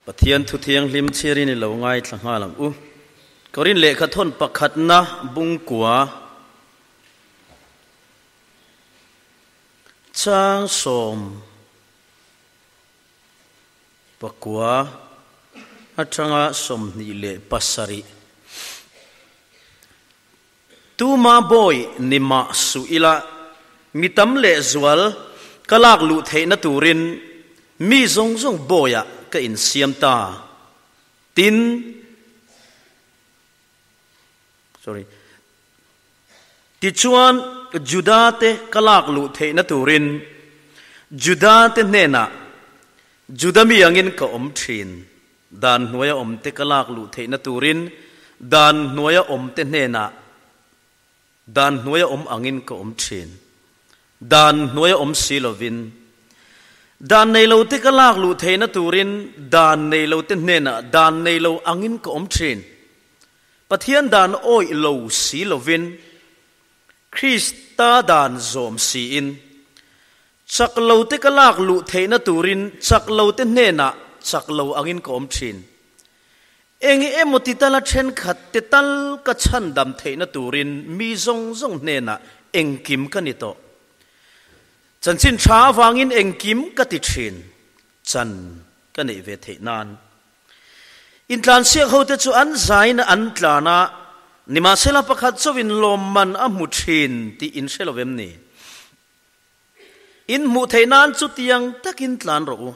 Pathian thu thianghlim chhiarin i lo ngaithla nghal ang u. Korin lehkha thawn pakhatna bungkua chang 19 atanga 27. Tuma bawi ni mah suh ila, mi tam lehzual ka lak luh theihna turin mi zawng zawng bawiah ka insiam ta. Tin, sorry, tichuan Juda-te ka lak luh theihna turin Juda-te hnenah Juda mi angin ka awm thin. Dan hnuaia awmte ka lak luh theihna turin dan hnuaia awmte hnenah dan hnuaia awm angin ka awm thin. Dan hnuaia awm si lovin dan nei lote ka lak luh theihna turin dan nei lote hnenah dan nei lo angin ka awm thin. Pathian dan awih lo si lovin Krista dan zawm siin chak lote ka lak luh theihna turin chak lote hnenah chak lo angin ka awm thin. Eng emaw ti tala thenkhat te tal ka chhandam theihna turin mi zawng zawng hnenah engkim ka ni tawh. Chanchin tha avangin engkim ka ti thin, chan ka neih ve theih nan. Intlansiak hote chu an zaina an tlan a, nimahsela pakhat chauhin lawmman a hmu thin tih in hre lo em ni? In hmuh theih nan chutiang takin tlan rawh u.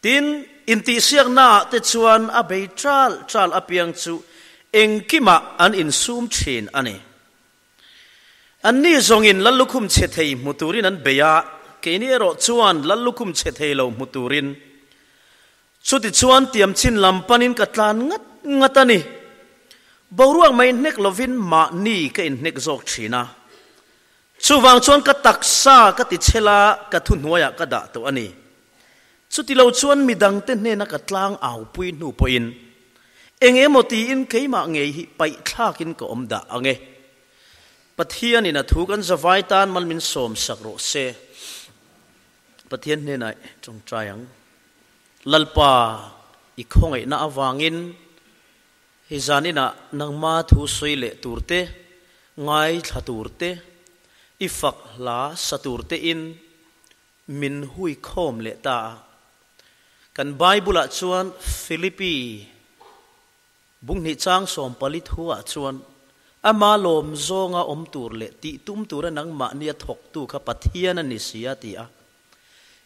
Tin, intihsiaknaah te chuan a bei ṭal ṭal apiang chu engkimah an insum ṭhin a ni. Anni zawngin lal lukhum chhe thei hmu turin an bei a, keini erawh chuan lal lukhum chhe thei lo hmu turin. Chutichuan tiamchin lam panin ka tlan ngat ngat a ni. Boruak mai hnek lovin mahni ka inhnek zawk ṭhin a. Chuvang chuan ka taksa ka ti chhel a, ka thuhnuaiah ka dah tawh a ni. Chuti lo chuan midangte hnena ka tlang aupui hnu pawhin eng emaw tiin keimah ngei hi paihthlakin ka awm dah ang e. Pathianin a thu kan zavai tan mal min sawmsak rawh se. Pathian hnenah tawngtai ang. Lalpa, i khawngaihna avangin Hei zaninah nangma thu sawi leh tur te, ngaithla tur te, i fak hla sa tur tein min hui khawm leh ta a. Kan Bible-ah chuan Philippi bunghnih chang 40 thuah chuan ama lawm zawnga awm tur leh tih tum tura nangmahnia thawktu kha Pathian a ni si a ti a.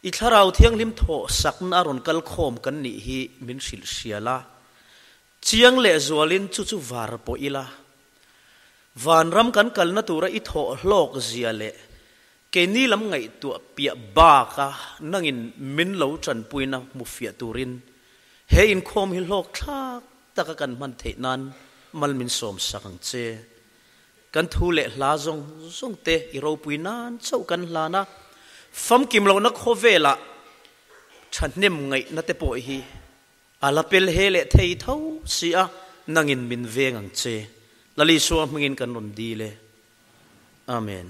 I Thlarau Thianghlim thawh sakna a rawn kal khawm kan nih hi min hrilh hrial a, chiang leh zualin chu chu var pawh ila. Vanram kan kalna tura i thawh hlawk zia leh keini lam ngaihtuah piah baka nangin min lo tanpuina hmu fiah turin he inkhawm hi hlawk thlak taka kan hman theih nan mal min sawm sak ang che. Kan thu leh hla zawng zawng te i ropui nan chauh kan hlan a, famkim lohna khawvelah thahnem ngaihna te pawh hi a la pel he leh thei tho si a, nangin min veng ang che. Lal Isua hmingin kan rawn dil e. Amen.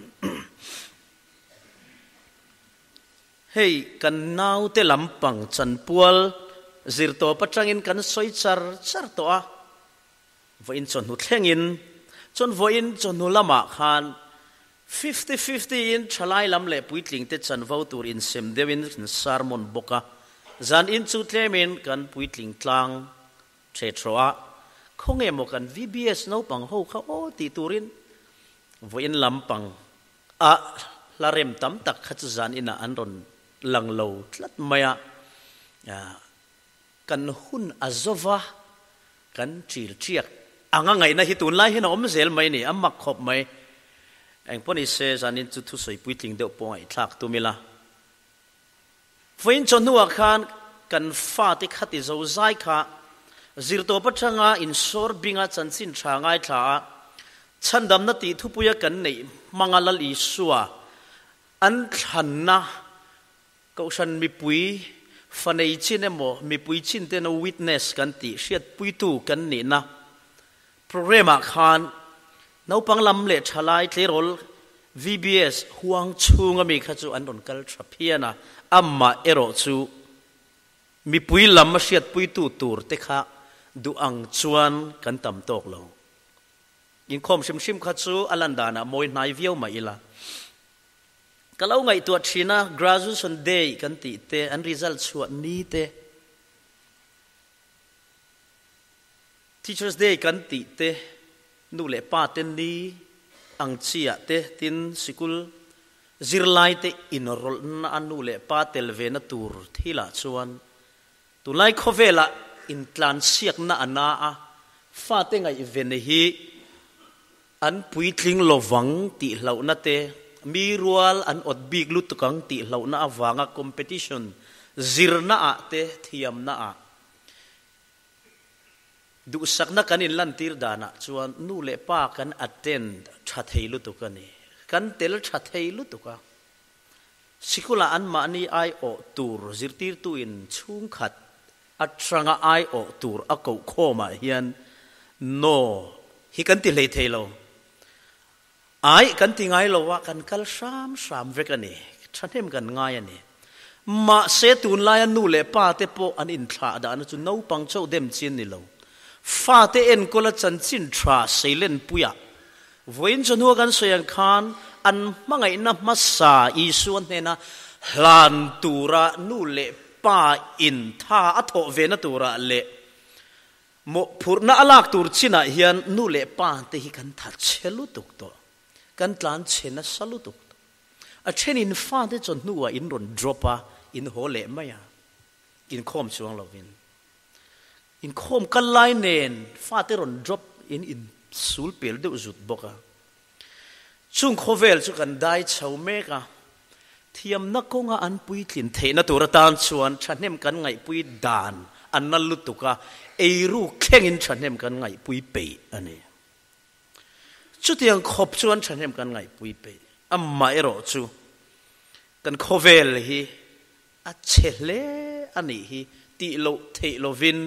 Hei kan naute lampang chanpual zirtawp atangin kan sawi char char tawh a. Vawiin chawhnu thlengin, chuan vawiin chawhnu lamah khan fifty fifty in thalai lam leh puitling te chanvo tur insem deuhin kan sermon bawk a, zan in chu tlemin kan puitling tlang the thaw a, khawnge maw kan VBS naupang ho kha aw tih turin vawiin lampang a hla rem tam tak kha chu zan inah an rawn lang lo tlat mai a, Kan hun a zova, kan ṭil ṭiak ang a ngaihna hi tunlai hian a awm zel mai a ni, a mak khawp mai. Engpawh ni se, zanin chu thusawi puitling deuh pawh ngaihthlak tum ila. Vawiin chawhnuah khan kan fate khati zo zai kha zirtawp atanga insawr binga chanchin tha ngaithla a, chhandamna tih thupuia kan neih hmanga Lal Isua an thlanna Kohhran mipui fanei chin emaw mipui chin tena witness kan tih hriatpuitu kan nihna programme ah khan naupang lam leh thalai tleirawl VBS huang chhunga mi kha chu an rawn kal tha phian a, amah erawh chu. Mipui lam a hriatpuitu tur te kha duh ang chuan kan tam tawk lo. Inkhawm hrim hrim kha chu a lan danah mawi hnai viau mah ila. Ka lo ngaihtuah thin a, Graduation Day kan tih te, an result chhuah ni te, Teachers Day kan tih te, nu leh pa te ni ang chi ah te, tin sikul zirlai te inrawlhna a nu leh pa tel ve na tur thil ah chuan tunlai khawvel ah intlansiakna a na a, fate ngaihven hi an puitling lovang tih hlauhna te, mi rual an awt bik lutuk ang tih hlauhna avanga competition zirna ah te thiamna ah Duhsakna kan inlantir danah chuan nu leh pa kan attend tha thei lutuk a ni. Kan tel tha thei lutuk a. Sikulah anmahni aiawh tur zirtirtuin chhungkhat atanga aiawh tur a koh khawmah hian No hi kan ti hlei thei lo. Ai kan ti ngai lo a, kan kal hram hram vek a ni. Thahnem kan ngai a ni. Mahse tunlaia nu leh pa te pawh an inthlah dahna chu naupang chauh dem chi an ni lo. Fate enkawla chanchin tha Seilenpuia vawiin chawhnua kan sawi ang khan an hmangaihna hmasa Isua hnena hlan tura nu leh pa in tha a thawh vena turah leh Mawhphurhna a lak tur chinah hian nu leh pa te hi kan tha chhe lutuk tawh, kan tlan chhe nasa lutuk tawh. A thenin fate chawhnuah in rawn drop a, in haw leh mai a, inkhawm chuang lovin. Inkhawm kal lai nen fate rawn drop in insul pel deuh zut bawk a. Chung khawvel chu kan dai chho mek a, thiamna kawnga an puitlin theihna tur atan chuan thahnem kan ngaihpui dan a na lutuk a, eiruk thlengin thahnem kan ngaihpui peih a ni. Chutiang khawp chuan thahnem kan ngaihpui peih. Amaherawh chu kan khawvel hi A chhe hle a nih hi tih loh theih lovin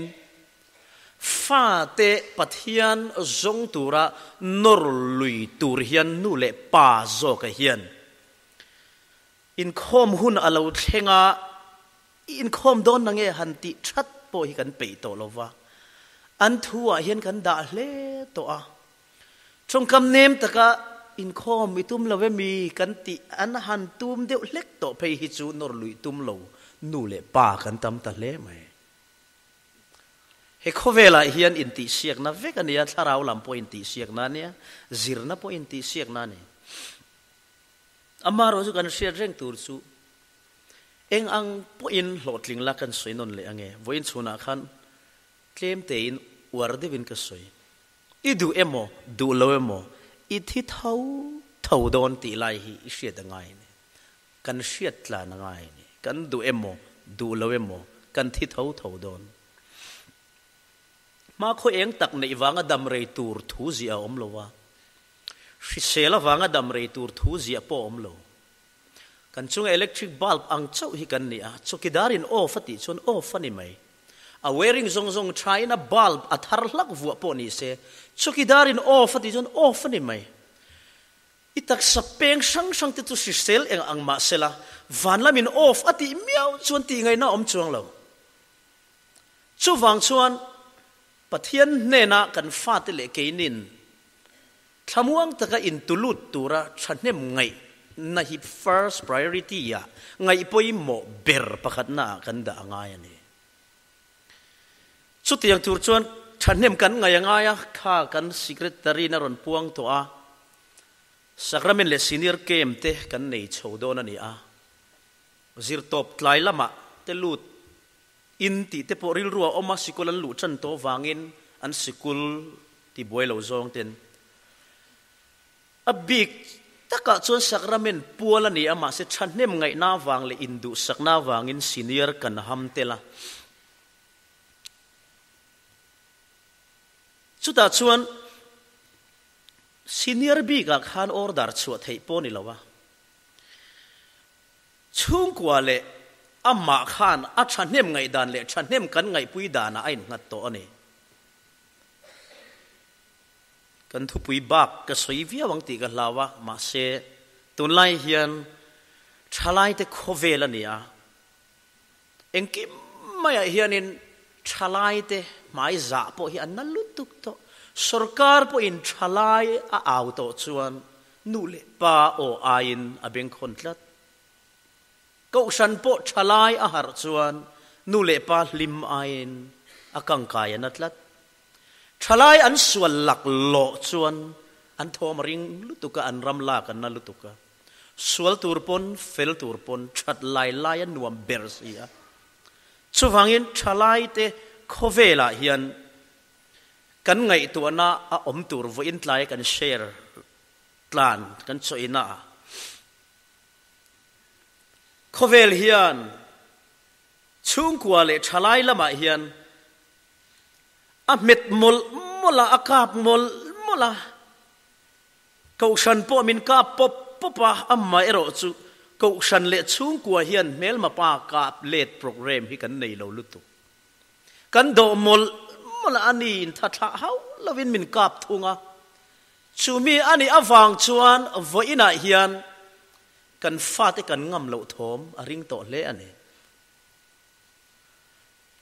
fate Pathian zawng tura nawr lui tur hian nu leh pa zawka hian inkhawm hun a lo thleng a, i inkhawm dawn na nge han tih that pawh hi kan peih tawh lo va, an thu ah hian kan dah hle tawh a. Tawngkam nem taka inkhawm i tum lo emi kan tih an han tum deuh hlek tawh phei hi chu nawr luih tum lo nu leh pa kan tam ta hle mai. He khawvelah hian intihsiakna vek a nia, thlarau lam pawh intihsiakna a nia, zirna pawh intihsiakna a ni. Amaherawhchu kan hriat reng tur chu eng ang pawhin hlawhtling la kan sawi nawn leh ange, vawiin chhunah khan tlem tein uar deuhin ka sawi. I duh emaw, duh lo emaw, i thi tho tho dawn tih lai hi i hriat a ngai a ni. Kan hriat tlan a ngai a ni. Kan duh emaw, duh lo emaw, kan thi tho tho dawn. Hmakhaw eng tak neih vanga dam rei tur thu ziah a awm lo a, hrisel avanga dam rei tur thu ziah pawh a awm lo. Kan chunga electric bulb ang chauh hi kan ni a, chawkidarin off a tih chuan off a ni mai. A wiring zawng zawng thain a bulb a thar hlak vuah pawh ni se, chawkidarin off a tih chuan off a ni mai. I taksa peng hrang hrang te chu hrisel eng ang mah sela, van lamin off a tih miau chuan tih ngaihna a awm chuang lo. Chuvang chuan Pathian hnena kan fate leh keinin Thlamuang taka intulut tura thahnem ngaihna hi first priority ah ngaih pawimawh ber pakhatna ah kan dah a ngai a ni. Chutiang tur chuan thahnem kan ngaih a ngai a, kha kan secretary in a rawn puang tawh a, Sacrament leh Senior Camp te kan nei chho dawn a ni a, zirtawp tlai lamah te lut in tih te pawh rilru a awm a, sikul an luh tan tawh vangin an sikul ti buai lo zawng ten a bik takah chuan sakramen pual a ni a, mahse thahnem ngaihna vang leh induhsakna vangin senior kan ham tel a. Chutah chuan senior bikah khan order chhuah theih pawh ni lo a. Chhungkua leh amah khan a thahnem ngaihdan leh thahnem kan ngaihpui danah a innghat tawh a ni. Kan thupui bak ka sawi viau ang tih ka hlau a, mahse tunlai hian thalaite khawvel a ni a, engkim maiah hianin thalaite hmai zah pawh hi an na lutuk tawh. Sorkar pawhin thalai a au tawh chuan nu leh pa aw aiin a bengkhawn tlat. Kohhran pawh thalai a harh chuan nu leh pa hlim aiin a kangkai a na tlat. Thalai an sual lak lawh chuan an thawm a ring lutuk a, an ram lak an na lutuk a. Sual tur pawn, fel tur pawn that lai lai a nuam ber si a. Chuvangin thalaite khawvelah hian kan ngaihtuahna a awm tur vawiin tlaia kan share tlan kan chawina ah khawvel hian chhungkua leh thalai lamah hian a hmet mawlh mawlh a, a kap mawlh mawlh a. Kohhran pawh min kap pawp pawp a, amaherawh chu Kohhran leh chhungkua hian hmelma pa kap let programme hi kan nei lo lutuk. Kan dawh mawlh mawlh a, ani in tha thlah hauh lovin min kap thung a. Chumi a nih avang chuan vawiinah hian kan fate kan ngam loh thawm a ring tawh hle a ni.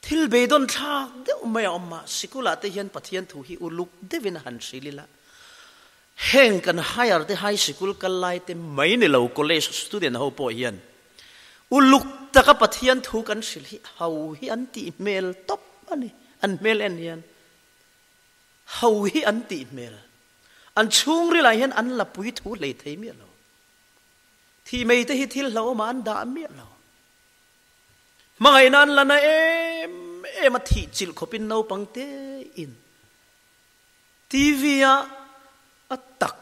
Thil beidawn thlak deuh mai a awm a, sikulah te hian Pathian thu hi uluk deuhin a han hril ila, heng kan higher te high sikul kal lai te mai ni lo college student ho pawh hian uluk taka Pathian thu kan hril hi ho hi an tih hmel tawp a ni, an hmel en hian ho hi an tih hmel, an chhungrilah hian an la pui thu hlei thei miah lo, thih mai te hi thil hlauhawmah an dah miah lo. Hmangaihna an la na em em a, thih chilh khawpin naupang tein TV a a tak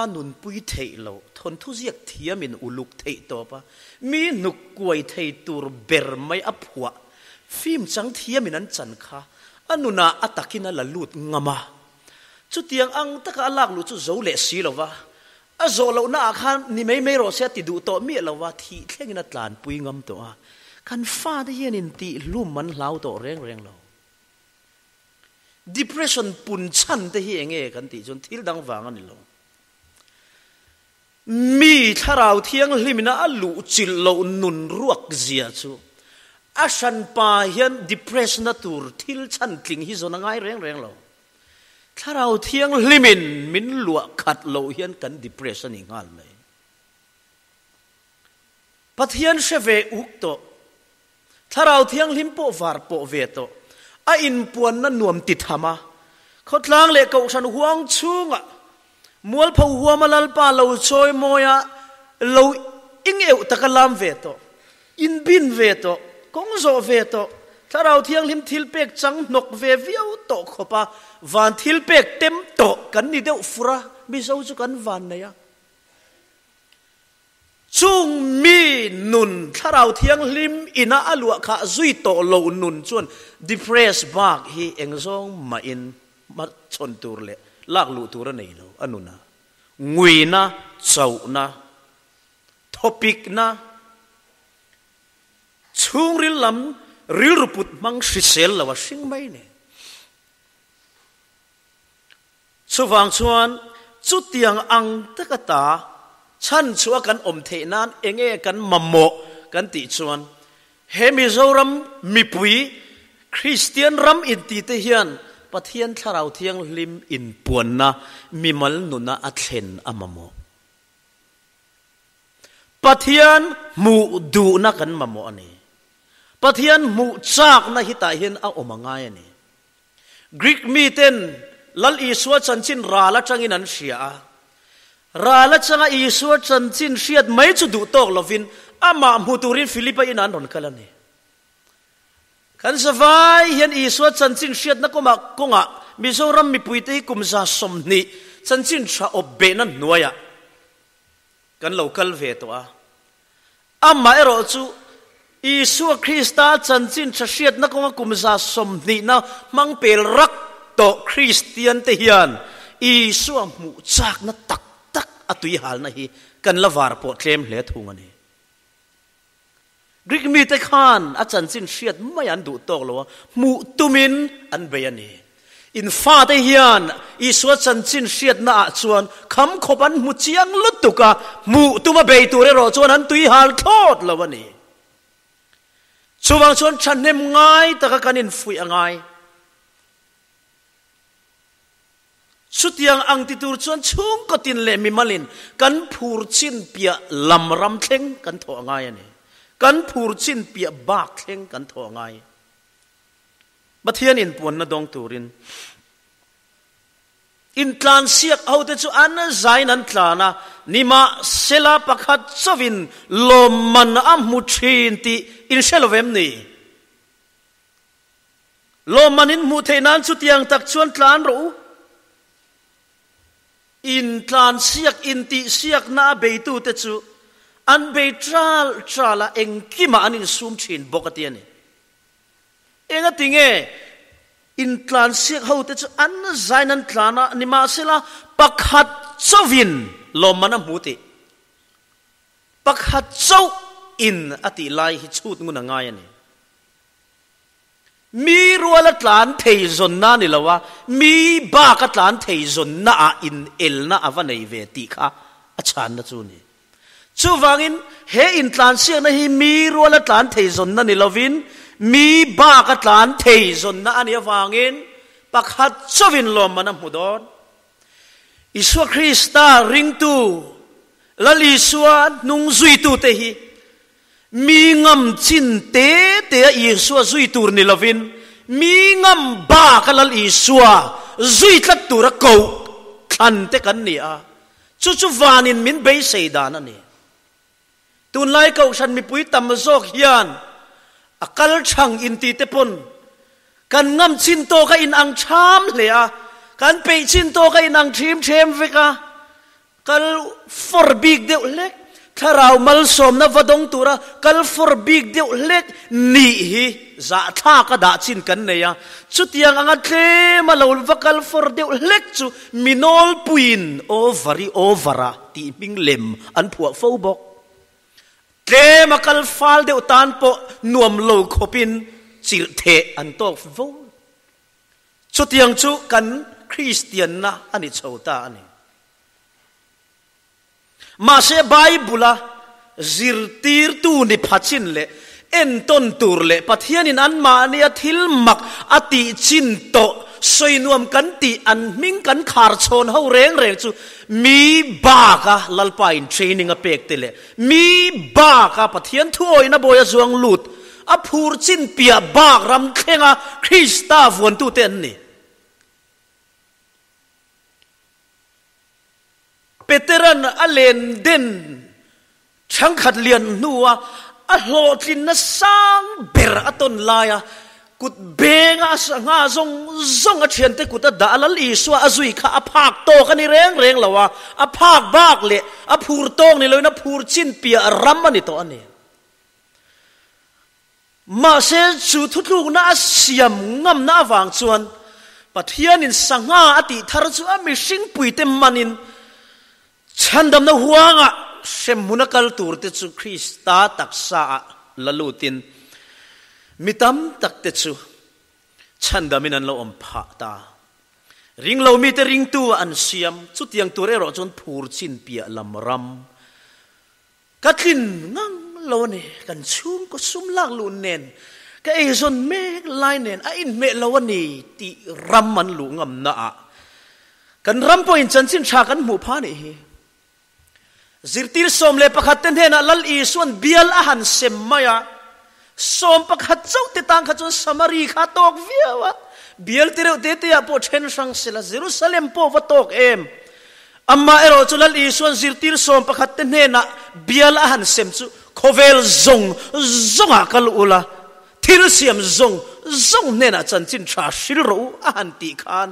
a nunpui theih loh, thawnthu ziak thiamin uluk theih tawp a, mi hnuk kuai thei tur ber mai a phuah, film chang thiamin an chan kha a nunah a takin a la lut ngam a. Chutiang ang taka a lak luh chu zo leh si lo va, A zawh lohna ah khan ni mai mai rawh se a ti duh tawh miah lo va, thih thlengin a tlanpui ngam tawh a. Kan fate hian in tih hlum an hlau tawh reng reng lo. Depression pun chhan te hi enge kan tih chuan thil dang vang a ni lo. Mi thlarau thianghlimina a luh chilh loh nun ruak zia chu a hranpa hian depression-na tur thil chhan tling hi zawn a ngai reng reng lo. Thlarau Thianghlimin min luah khat loh hian kan depress a ni nghal mai. Pathian hre ve uk tawh, Thlarau Thianghlim pawh var pawh ve tawh, a inpuanna nuam ti tham a, khawtlang leh kohhran huang chhungah mualpho huama Lalpa lo chawi mawia lo ingeuh taka lam ve tawh, inbin ve tawh, kawng zawh ve tawh, Thlarau Thianghlim thilpek chang hnawk ve viau tawh khawp a, van thilpek tem tawh kan ni deuh fur a, Mizo chu kan van nei a. Chung mi nun Thlarau Thianghlim ina a luah khah zui tawh lo nun chuan depress bak hi engzawng mahin hmachhawn tur leh lak luh tur a nei lo a nuna nguina, chauhna, thawpikna, chhungril lam rilru put hmang hrisel lo a hring mai ni. Chuvang chuan chutiang ang taka ta chhan chhuah kan awm theih nan enge kan mamawh kan tih chuan he Mizoram mipui Kristian ram inti te hian Pathian Thlarau Thianghlim inpuanna mimal nuna a thlen a mamawh. Pathian hmuh duhna kan mamawh a ni. Pathian hmuh chakna hi tah hian a awm a ngai a ni. Greek miten Lal Isua chanchin ral atangin an hria a. Ral atanga Isua chanchin hriat mai chu duh tawk lovin amah hmu turin Philipa inah an rawn kal a ni. Kan zavai hian Isua chanchin hriatna kawmah kawngah Mizoram mipuite hi kum 120 chanchin tha awp behna hnuaiah kan lo kal ve tawh a. Amaherawh chu, Isua Krista chanchin tha hriatna kawnga kum 120na hmang pel rak tawh Kristiante hian Isua hmuh chakna tak tak a tuihalna hi kan la var pawh tlem hle thung a ni. Greek mite khan a chanchin hriat mai an duh tawk lo a, hmuh tumin an bei a ni. In fate hian Isua chanchin hriatna ah chuan kham khawp an hmu chiang lutuk a, hmuh tuma bei tur erawh chuan an tui hal thlawt lo a ni. Chuvang chuan thahnem ngai taka kan infuih a ngai. Chutiang ang ti tur chuan chhungkaw tin leh mimalin kan phur chin piah lam ram thleng kan thawh a ngai a ni. Kan phur chin piah bak thleng kan thawh a ngai. Pathian inpuanna dawng turin intlansiak hote chu an zain an tlan a, nimahsela pakhat chauhin lawmman a hmu thin tih in hre lo vem ni? Lawmman in hmuh theih nan chutiang tak chuan tlan rawh u. Intlansiak, intihsiakna a beitute chu an bei ṭal ṭal a, engkimah an insum ṭhin bawk a ti a ni. Engati nge intlansiak hote chu an zain an tlan a, nimahsela pakhat chauhin lawmman a hmu tih? Pakhat chauh in a tih lai hi chhut ngun a ngai a ni. Mi rual a tlan thei zawnna a ni lo a, mi bak a tlan thei zawnna ah inelna a va nei ve tih kha a chhanna chu a ni. Chuvangin, he intlansiakna hi mi ruala tlan thei zawnna ni lovin, mi baka tlan thei zawnna a nih avangin pakhat chauhin lawmman a hmu dawn. Isua Krista ringtu, Lal Isua hnung zuitute hi mi ngam chin te tea Isua zui tur ni lovin, mi ngam baka Lal Isua zui tlat tura koh thlan te kan ni a. Chu chu vanin min beisei dan a ni. Tunlai Kohhran mipui tam zawk hian a kal chhang inti te pawn kan ngam chin tawk a inang ṭham hle a, kan peih chin tawk a inang ṭhim ṭhem vek a, kal fawr bik deuh hlek, thlarau malsawmna va dawng tura kal fawr bik deuh hlek nih hi zahthlak a dah chin kan nei a. Chutiang anga tlem a lo va kal fawr deuh hlek chu Mi nawlpuiin over-i over-a tih hming lem an phuah fo bawk. Tlem a kal fal deuh tan pawh nuam lo khawpin chirh theh an tawk vo. Chutiang chu kan Kristianna a ni chho ta a ni. Mahse Bible-a zirtirtu ni pha chin leh entawn tur leh Pathianin anmahnia thil mak a tih chin tawh sawi nuam kan tih an hming kan khar chhawn ho reng reng chu mi baka Lalpa in training a pek te leh mi baka Pathian thuawihna bawi a zuang lut a phur chin piah bak ram thlenga Krista vuantute an ni. Peteran a len den ṭhangkhat lian hnua a hlawhtlinna sang ber a tawn laia kut benga a sangha zawng zawng a ṭhiante kut a dah a Lal Isua a zui kha a phak tawk a ni reng reng lo a, a phak bak leh a phur tawk ni loin a phur chin piah ram a ni tawh a ni. Mahse, chu thutlukna a siam ngamna avang chuan Pathianin sangha a tih thar chu a mihring puite manin chhandamna huangah hremhmun a kal turte chu Krista taksaah la lutin mi tam takte chu chhandamin an lo awm phah ta. Ringlo mite ringtu an siam, chutiang tur erawh chuan phur chin piah lam ram Ka tlin ngang lo a ni, kan chhungkaw sum lak luh nen, ka eizawn mek lai nen a inhmeh lo a ni tih ram an luh ngamna ah kan ram pawhin chanchin tha kan hmuh pha nih hi. Zirtir 11 te hnenah Lal Isuan bial a han sem mai a, 11 chauh te tan kha chuan Samari kha a tawk viau a, bial ti reuh te te ah pawh then hrang sela Jerusalem pawh va tawk em? Amah erawh chu Lal Isuan zirtir 11 te hnenah bial a han sem chu khawvel zawng zawngah kal ula, thil siam zawng zawng hnenah chanchin tha hril rawh u a han tih khan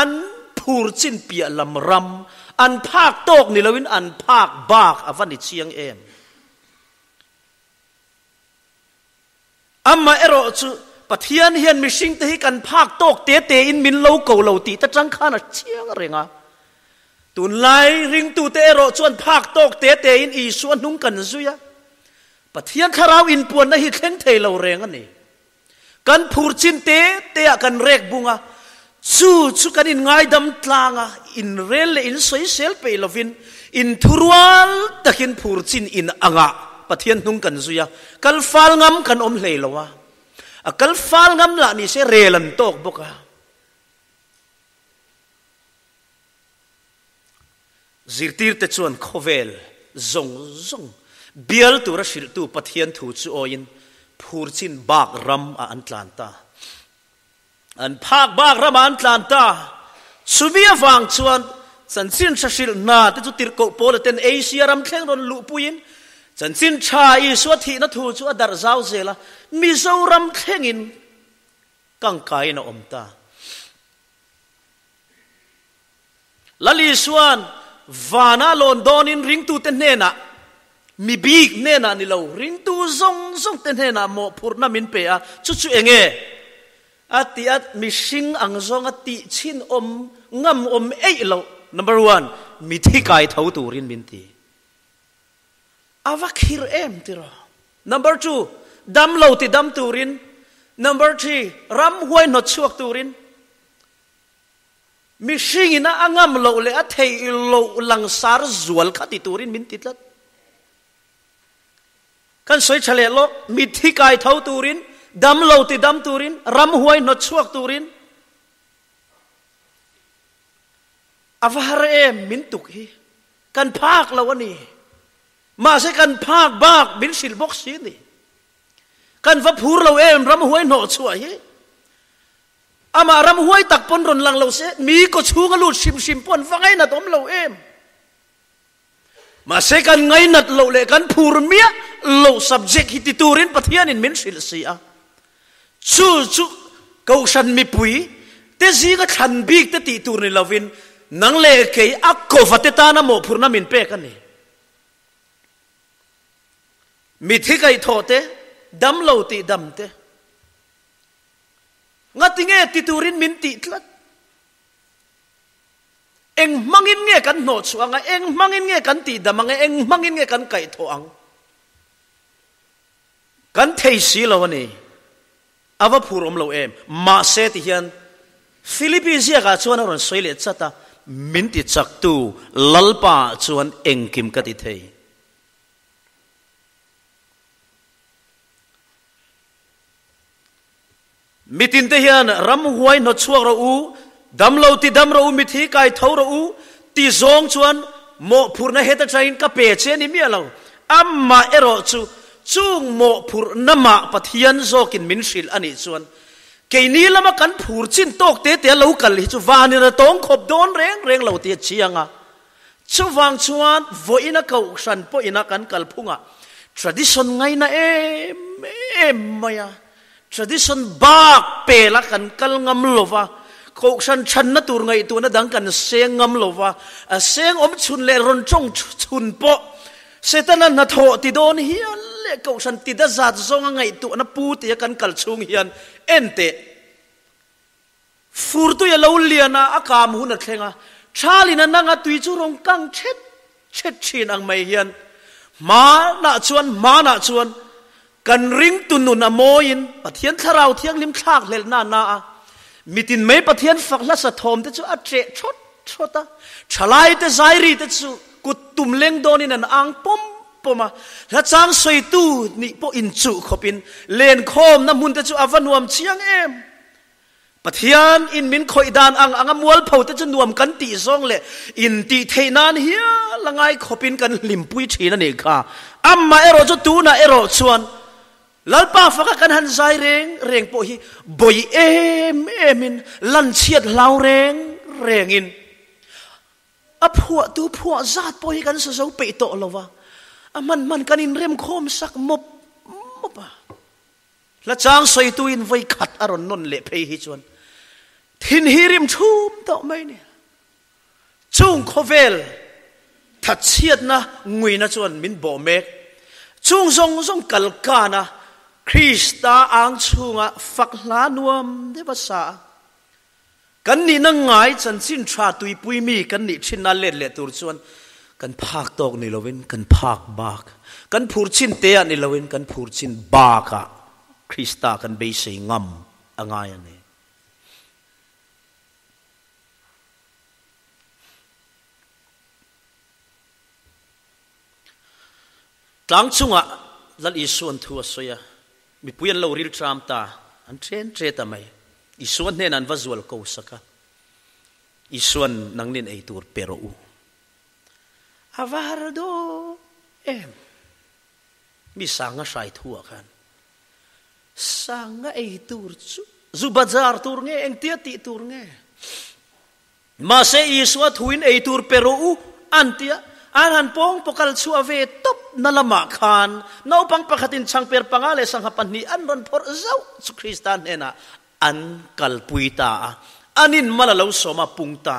an phur chin piah lam ram an phak tawk ni loin an phak bak a va ni chiang em. Amah erawh chu Pathian hian mihringte hi kan phak tawk te tein min lo ko lo tih ta tang khan a chiang reng a. Tunlai ringtute erawh chuan phak tawk te tein Isua hnung kan zui a. Pathian thlarau inpuanna hi thleng thei lo reng a ni. Kan phur chin te teah kan rek bung a, chu chu kan inngaidam tlang a, inrel leh insawisel peih lovin inthurual takin phur chin in angah. Pathian hnung kan zui a, kal fal ngam kan awm hlei lo a, a kal fal ngam lah ni se rel an tawk bawk a. Zirtirte chuan khawvel zawng zawng bial tura hrilhtu Pathian thu chu awiin phurchin bak ram ah an tlan ta. An phak bak ram ah an tlan ta. Chumi avang chuan chanchin tha hrilh hna te chu tirhkoh Paula ten Asia ram thleng rawn luhpuiin chanchin tha Isua thihna thu chu a darh zau zel a, Mizoram thlengin kangkaiin a awm ta. Lal Isua'n vana lawn dawnin ringtute hnenah, mi bik hnenah ni lo, ringtu zawng zawngte hnenah mawhphurhna min pe a, chu chu eng nge? A ti a, mihring ang zawnga tih chhin awm ngam awm eih loh, number one, mi thi kai tho turin min ti. A va khir em tiraw? Number two, dam lo ti dam turin, number three, ram huai hnawt chhuak turin. Mihringin a a ngam loh leh a theih loh langsar zual kha ti turin min ti tlat. Kan sawi tha leh lawk, mitthi kai tho turin, dam lo ti dam turin, ramhuai hnawt chhuak turin. A va har em min tuk hi, kan phak lo a ni. Mahse kan phak bak min hrilh bawk si a ni. Kan va phur lo em ramhuai hnawh chhuah hi. Amah ramhuai tak pawn rawn lang lo se, mi kaw chhung a lut hrim hrim pawh an va ngainat awm lo em? Mahse kan ngainat loh leh kan phur miah loh subject hi ti turin Pathianin min hrilh si a. Chu chu Kohhran mipui te zinga thlan bik te tih tur ni lovin nang leh kei a kova te tana mawhphurhna min pek a ni. Mithi kaihthawh te, damlo tih dam te. Ngati nge ti turin min tih tlat? Eng hmangin nge kan hnawh chhuah ang a, eng hmangin nge kan tih dam ang a, eng hmangin nge kan kaihthawh ang? Kan thei si lo a ni. A va phur awm lo em? Mahse ti hian Philippi ziakah chuan a rawn sawi leh chat a, Min ti chaktu Lalpa chuan engkim ka ti thei. Mitinte hian ramhuai hnawt chhuak rawh u, damlo ti dam rawh u, mithi kai tho rawh u ti zawng chuan mawhphurhna heta tangin ka pe che a ni miah lo. Amah erawh chu chung mawhphurhna mah Pathian zawkin min hrilh a nih chuan keini lama kan phur chin tawk te te a lo kal hi chu vanin a tawng khawp dawn reng reng lo tih a chiang a. Chuvang chuan vawiin a kohhran pawhin a kan kalphungah tradition ngaina em em mai a, tradition bak pela kan kal ngam lo va, kohhran chhanna tur ngaihtuahna dang kan seng ngam lo va, a seng awm chhun leh rawn tawng chhun pawh Setana hnathawh ti dawn hian leh kohhran ti da zat zawnga ngaihtuahna pu tia kan kal chhung hian enteh Furtui a lo lian a, a kam hun a thleng a, Thalin a nang a tui chu rawn kang thet thet thin ang mai hian hmanah chuan hmanah chuan kan ringtu nun a mawiin Pathian Thlarau Thianghlim thlak hlelhna a na a, mitin mai Pathian fak hlasa thawm te chu a ṭeh thawt thawt a, thalai te zairi te chu kut tum leng dawnin an ang pawm pawm a, hla chang sawitu nih pawh inchuh khawpin lenkhawmna hmun te chu a va nuam chiang em! Pathian in min khawih dan ang anga mualpho te chu nuam kan tih zawng leh in tih theih nan hial a ngai khawpin kan hlimpui thin a nih kha. Amah erawh chu tunah erawh chuan Lalpa faka kan han zai reng reng pawh hi bawi em em in lan chhiat hlau reng reng in a phuahtu phuah zat pawh hi kan sa zo peih tawh lo va, a hman hman kan inrem khawm sak mawp mawp a. Hla chang sawituin vawi khat a rawn nawn leh phei hi chuan thin hi rim thum tawh mai nia. Chung khawvel thatchhiatna nguina chuan min bawh mek. Chung zawng zawng kal kana Krista ang chhunga fak hla nuam deuh a sa a. Kan nihna ngai chanchin tha tuipui mi kan nih thinna let leh tur chuan kan phak tawk ni loin kan phak bak, kan phur chin te ah ni loin kan phur chin bak ah Krista kan beisei ngam a ngai a ni. Tlang chungah Lal Isua'n thu a sawi a, mipui an lo ril tram ta, an chen che ta mai. Isua hnenah an va zual ko sak a, Isua'n nangnin ei tur pe rawh u. A va har dawn em! Mi sanga hrai thu ah khan sanga ei tur chu zu bazar tur nge engtia tih tur nge? Mahse Isua thuin ei tur pe rawh u an ti a, an han pawng pawkal chhuah ve tawp na lamah khan naupang pakhatin changper panga leh sangha pahnih an rawn phawrh zauh chu Krista hnenah an kalpui ta a, anin mal a lo sawm a pung ta.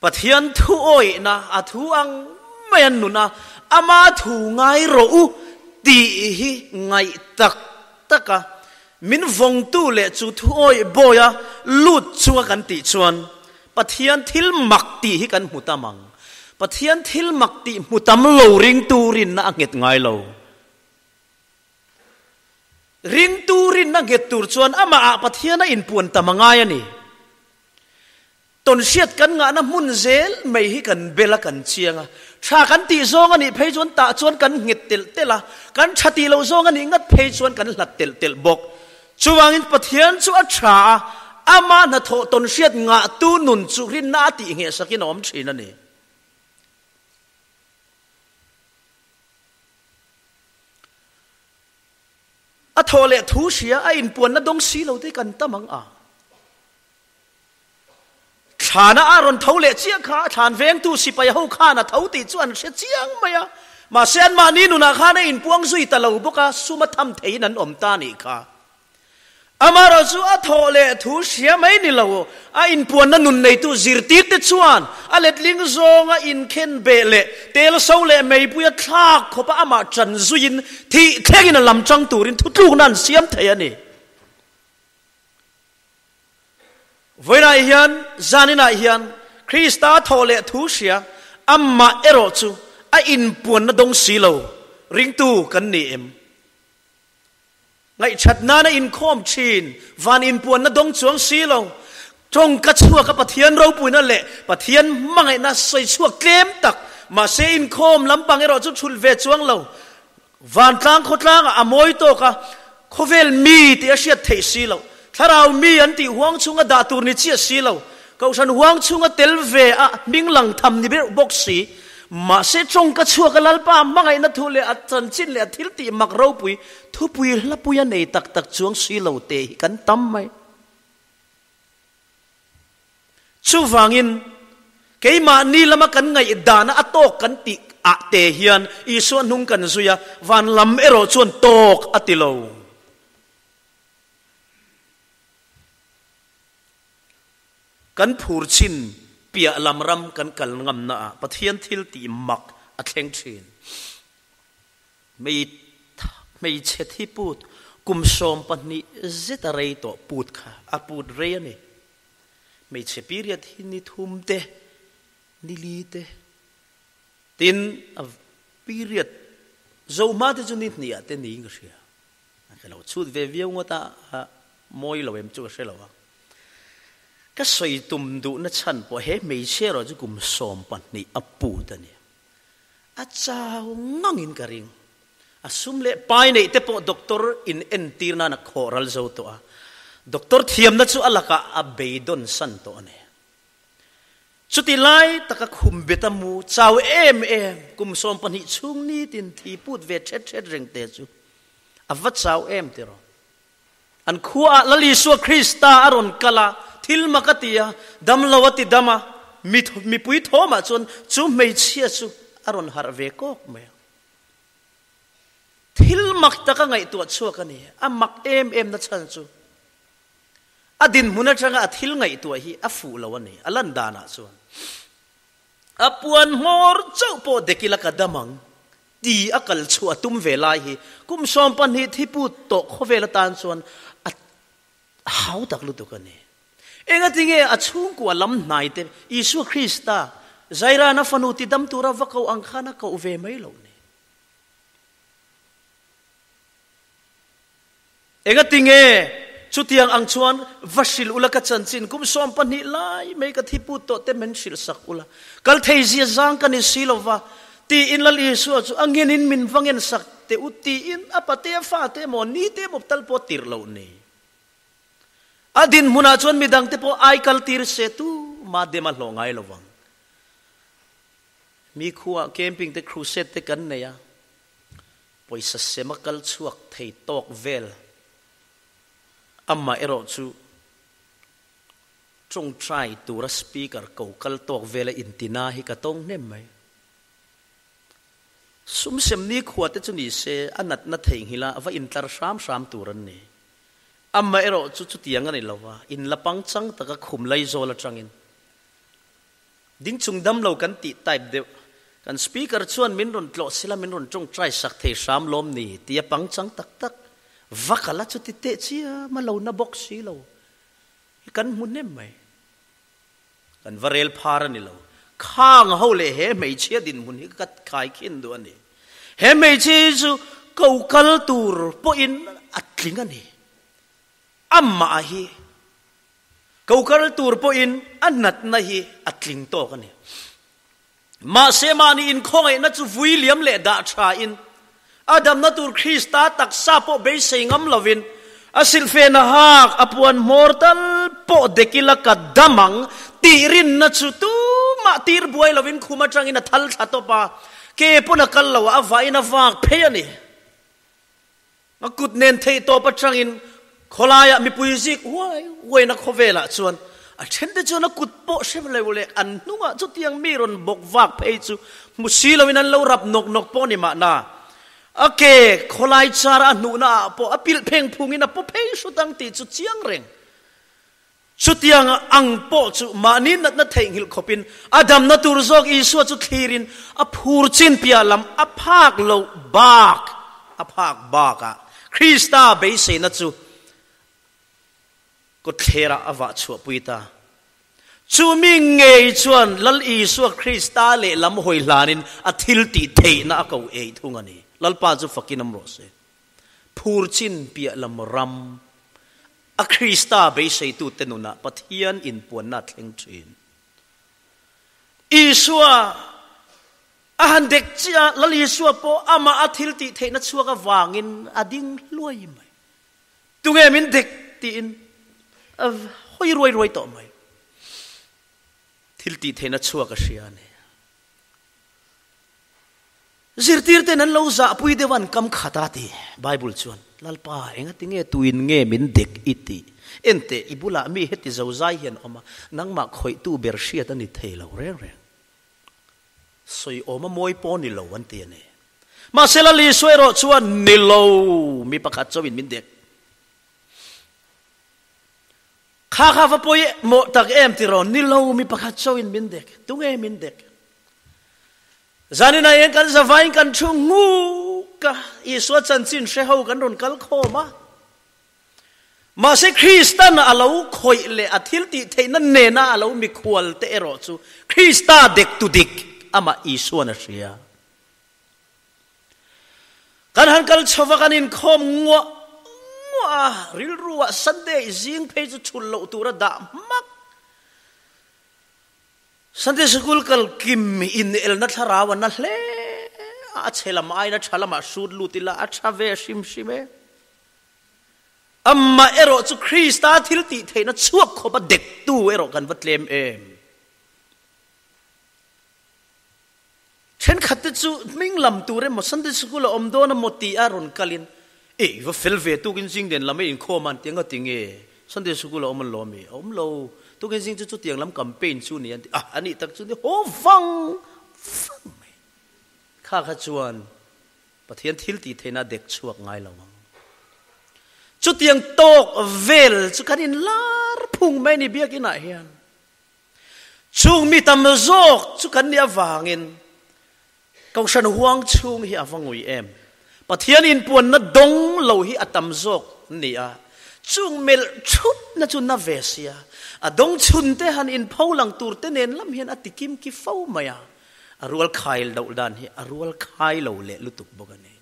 Pathian thu awihna a thu ang mai an nun a, ama thu ngai rawh u tih hi ngaih tak tak a, min vawngtu leh chu thu awih bawia lut chunga kan tih chuan Pathian thil mak tih hi kan hmu tam ang. Pathian thil mak tih hmu tam lo ringtu rinna a nghet ngai lo. Ringtu rinna nghet tur chuan amahah Pathian a inpuan tam a ngai a ni. Tawnhriat kan ngahna hmun zel mai hi kan bel a, kan chiang a. Tha kan tih zawng a nih phei chuan tah chuan kan nghet telh telh a, kan tha tih loh zawng a nih ngat phei chuan kan hlat telh telh bawk. Chuvangin Pathian chu a tha a, amah hnathawh tawnhriat ngahtu nun chu rinna a tih ngheh sakin a awm thin a ni. A thawh leh thu hria a inpuanna dawng si lo te kan tam ang a. Thlana a rawn tho leh chiah kha thlan vengtu sipai ho khan a tho tih chu an hre chiang mai a, mahse anmahni nunah khan a inpuang zui ta lo bawk a, sum a tham theiin an awm ta nih kha. Amaherawhchu a thawh leh thu hria mai ni lo, a inpuanna nun neitu zirtirte chuan a letling zawnga inkhen beh leh tel so leh meipuia thlak khawpa amah ṭan zuiin thih thlengin a lam chang turin thutlukna an siam thei a ni. Vawiinah hian, zaninah hian Krista thawh leh thu hria, amah erawh chu a inpuanna dawng si lo, ringtu kan ni em? Ngaihṭhat nana inkhawm ṭhin, van inpuanna dawng chuang si lo, tawngka chhuaka Pathian ropuina leh Pathian hmangaihna sawi chhuak tlem tak, mahse inkhawm lampang erawh chu ṭhulh ve chuang lo, Vantlang khawtlangah a mawi tawk a, khawvel mi tih a hriat theih si loh. Thlarau mi an tih huang chhunga dah tur ni chiah si lo. Kohhran huang chhunga tel ve a hming lang tham ni ber bawk si. Mahse tawngka chhuak a Lalpa hmangaihna thu leh a chanchin leh a thil tih mak ropui thupui hlapui a nei tak tak chuang si lo te hi kan tam mai. Chuvangin, keimahni lama kan ngaihdana a tawk kan tih ah te hian Isua hnung kan zui a, van lam erawh chuan tawk a ti lo. Kan phur chin piah lam ram kan kal ngamna ah Pathian thil tih mak a thleng thin. Hmeichhe thi put kum 12 zet a rei tawh put kha a put rei a ni. Hmeichhe period hi ni thum te, ni li te, tin a period zo hma te chu ni hnih ah te niin ka hria. Ka lo chhut ve viau ngawt a, a mawi lo em chu ka hre lo a. Ka sawi tum duhna chhan pawh he hmeichhia erawh chu kum 12 a put a ni. A chau ngangin ka ring. A sum leh pai neih te pawh doctor in entir nan a khawh ral zo tawh a. Doctor thiamna chu a lakah a beidawn san tawh a ni. Chuti lai taka khum bet a mu chau em em kum 12 chhung nitin thi put ve thet thet reng te chu a va chau em tiraw. An khuaah Lal Isua Krista a rawn kal a, thil mak a ti a, damlo a ti dam a, mipui thawmah chuan chu hmeichhia chu a rawn harh ve kawk mai a. Thil mak taka ngaihtuah chhuak a ni. A mak em em na chhan chu a dinhmun atanga a thil ngaihtuah hi a fuh lo a ni, a lan danah chuan. A puan hmawr chauh pawh dek ila ka dam ang. Ti a kal chhuah a tum ve lai hi kum 12 thi put tawh khawvel atan chuan a hau tak lutuk a ni. Engatinge a chhungkua lam hnai te Isua Krista Zairana fanu ti dam tura va koh ang khan a koh ve mai loh ni. Engatinge? Chutiang ang chuan va hrilh ula ka chanchin kum 12 lai mai ka thi put tawh te min hrilh sak ula. Kal thei zia zang ka ni si lova tiin Lal Isua chu a ngenin min va ngen sak teh u tiin a pate a fate emaw ni te emaw tal pawh tirh loh ni. A dinhmunah chuan midang te pawh ai kal tir se tu ma dem a hlawh ngai lovang. Mi khuaah camping te crusade te kan nei a, pawisa sem a kal chhuak thei tawk vel. Amah erawh chu tawngtai tura speaker ko kal tawk vela intina hi ka tawng hnem mai. Sum sem nikhua te chu ni se a natna theihnghilh a va intlar hram hram tur an ni. Amah erawh chu chutiang a ni lo va, inla pangchang taka khum laizawl atangin Ding chung dam lo kan tih type deuh. Kan speaker chuan min rawn tlawh sila min rawn tawngtai sak thei hram lawm ni tia pangchang tak tak vak ala chuti teh chiam a lo na bawk si lo hi kan hmu hnem mai. Kan va rel phar a ni lo. Khang ho leh he hmeichhia dinhmun hi ka khai khin duh a ni. He hmeichhia hi chu ko kal tur pawhin a tling a ni. Amah hi Ko kal tur pawhin a natna hi a tling tawk a ni. Mahse mahni inkhawngaihna chu vui liam leh dah thain, a damna tur Krista taksa pawh beisei ngam lovin, a silhfen a hak, a puan hmawr tal pawh dek ila ka dam ang tih rinna chu tumah tir buai lovin khum atangin a thal thla tawp a, ke pawn a kal lo a, a vahin a vak phei a ni. A kut nen theih tawp atangin khawlaiah mipui zik huai huaina khawvelah chuan a thente chuan a kut pawh hre lo leh an hnungah chutiang mi rawn bawk vak phei chu hmu si loin an lo rap nawk nawk pawh a ni mahna. A ke khawlai chara a hnuhna ah pawh a pilh pheng phungin a paw phei hrut ang tih chu chiang reng. Chutiang ang pawh chu mahni natna theihnghilh khawpin a damna tur zawk Isua chu thlirin a phur chin piah lam a phak loh bak a phak bakah Krista beiseina chu kawtthlerah a vah chhuahpui ta. Chu mi ngei chuan Lal Isua Krista lehlam hawi hlanin a thil tih theihna a ko ei thung a ni. Lalpa chu fakin awm rawh se. Phur chin piah lam ram A Krista beiseitute nunah Pathian inpuanna a thleng thin. Isua a han dek chiah a, Lal Isua pawh amah a thil tih theihna chhuak avangin a ding hluai mai. Tunge min dek tiin a hawi ruai ruai tawh mai. Thil tih theihna chhuak a hria a ni. Zirtirten an lo zahpui deuh a an kam khat a ti Bible chuan, Lalpa, enga tinge tuin nge min dek i tih? Enteh, i bulah mi heti zo zai hian awm a, nangmah khawihtu ber hriat a ni thei lo reng reng. Sawi awm a mawi pawh ni lo an ti a ni. Mahse Lal Isua erawh chuan, Ni lo, mi pakhat chauhin min dek. Kha kha va pawi mawh tak em tiraw? Ni lo, mi pakhat chauhin min dek. Tunge min dek? Zaninah hian kan zavaiin kan thu nguk a, Isua chanchin hre ho kan rawn kal khawm a. Mahse Kristan a lo khawih leh a thil tih theihna nena a lo mikhual te erawh chu Krista dek tu dik amah Isuan a hria. Kan han kal chho va kan inkhawm nguah nguah a, rilruah Sunday zing phei chu chhul loh tura dah hmak. Sunday Sikul kal kim in elna thlarau a na hle a, a chhe lam aiin a tha lamah hrut lut ila a tha ve hrim hrim e. Amah erawh chu Krista thil tih theihna chhuak khawp a dektu erawh kan va tlem em. Thenkhat te chu hming lam tur emaw Sunday Sikul a awm dawn emaw tih a rawn kalin e i va fel ve tukin zing den lam a inkhawm a an ti anga ti nge Sunday Sikul a awm an lawm i a awm lo tukin zing chu chutiang lam campaign chu ni an ti a anih tak chu ni haw vang vang mai kha kha chuan Pathian thil tih theihna a dek chhuak ngai lo ang. Chutiang tawk vel chu kan inlar phung mai ni biakinah hian. Chung mi tam zawk chu kan nih avangin Kohhran huang chhung hi a va ngui em? Pathian inpuanna dawng lo hi a tam zawk ni a, chung melh thutna chu na ve sia, a dawng chhun te han inpho lang tur te nen lam hian a ti kim ki fo mai a, a rual khai loh dan hi a rual khai lo leh lutuk bawk a ni.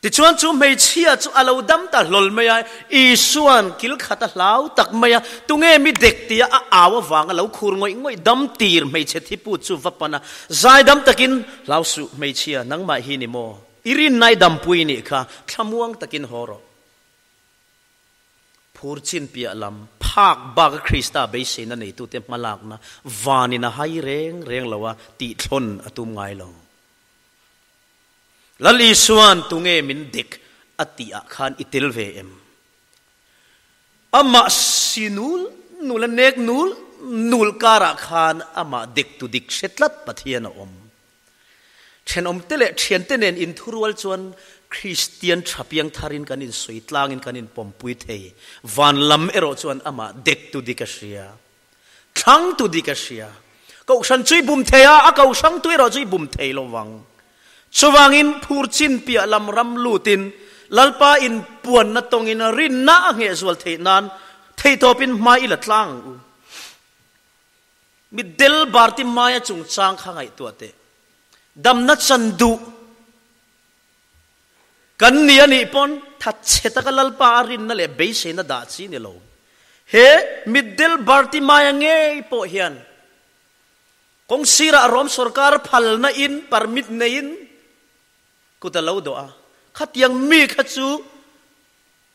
Tichuan chu hmeichhia chu a lo dam ta hlawl mai a, Isua'n kil khat a hlau tak mai a, tunge mi dek tia a au avanga lo khur ngawih ngawih dam tir hmeichhe thipu chu va pan a, zaidam takin, Hlau suh hmeichhia, nangmah hi ni maw? I rinnai dampui nih kha thlamuang takin haw rawh. Phur chin piah lam, phak baka Krista beiseina neitute hmalakna vanin a hai reng reng lo a, tihthlawn a tum ngai lo. Lal Isua'n tunge min dek a tih ah khan i tel ve em? Amah si nul nul a nek nul nul karah khan amah dek tu dik hre tlat Pathian a awm. Thenawmte leh thiante nen inthurual chuan Kristian tha piang tharin kan insawi tlangin kan inpawmpui thei. Van lam erawh chuan amah dek tu dik a hria. Thlang tu dik a hria. Kohhran chu i bum thei a, a kohhrang tu erawh chu i bum thei lo vang. Chuvangin phur chin piah lam ram lutin Lalpa inpuanna tawngin rinna a ngheh zual theih nan theihtawpin hmai i la tlang ang u. Mitdel Bartimaia chungchang kha ngaihtuah teh. Damna chan duh kan ni a nih pawn thatchhe taka Lalpa a rinna leh beiseina dah chi ni lo. He Mitdel Bartimaia ngei pawh hian kawng sirah Rom sorkar phalna in permit neiin kut a lo dawh a. Khatiang mi kha chu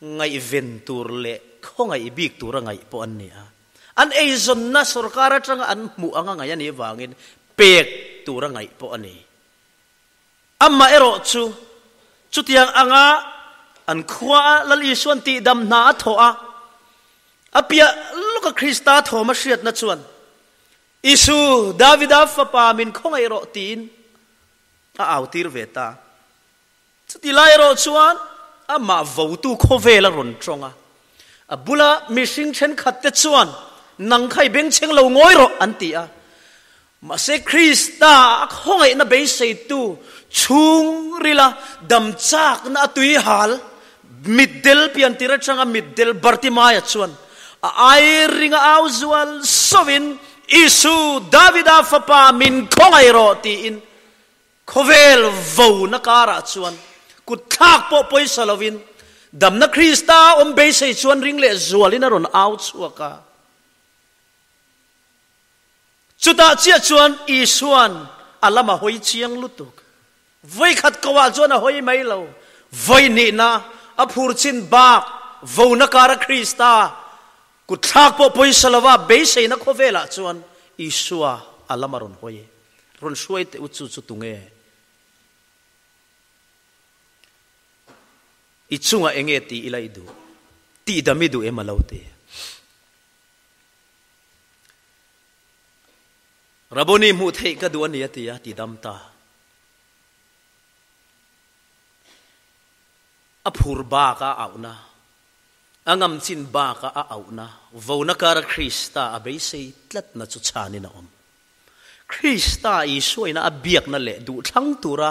Ngaihven tur leh khawngaih bik tura ngaih pawh an ni a. An eizawnna sorkar atanga an hmuh anga ngaih a nih vangin pek tura ngaih pawh a ni. Amah erawh chu chutiang anga an khuaa Lal Isua'n tihdam hna a thawh a, a piah lawka Krista thawm a hriatna chuan, Isu, Davida fapa min khawngaih rawh tiin a au tir ve ta. Chuti lai erawh chuan amah votu khawvel a rawn tawng a, a bula mihring thenkhat te chuan, Nang kha i bengchheng lo ngawi rawh, an ti a. Mahse Krista a khawngaihna beiseitu chhungrila dam chakna a tui hal mitdel piantir atanga mitdel Bartimaia chuan a airinga au zual sovin, Isu, Davida fapa min khawngaih rawh, tiin Khawvel vona karah chuan kut thlak pawh pawisa lovin damna Krista awm beisei chuan ring leh zualin a rawn au chhuak a. Chutah chiah chuan Isua'n a lam a hawi chiang lutuk. Vawikhat ko ah chuan a hawi mai lo. Vawi hnihna a phur chin bak vona kara Krista kut thlak pawh pawisa lova beiseina khawvelah chuan Isua a lam a rawn hawi. Rawn hruai teh u chu chu tunge? I chungah enge tih ila i duh? Tih dam i duh em a lo ti. Raboni hmuh theih ka duh a ni a ti a, ti dam ta. A phur bak a auhna, a ngam chin bak a a auhna, vona kara Krista a beisei tlatna chu chhanin a awm. Krista Isuaina a biakna leh duhthlang tura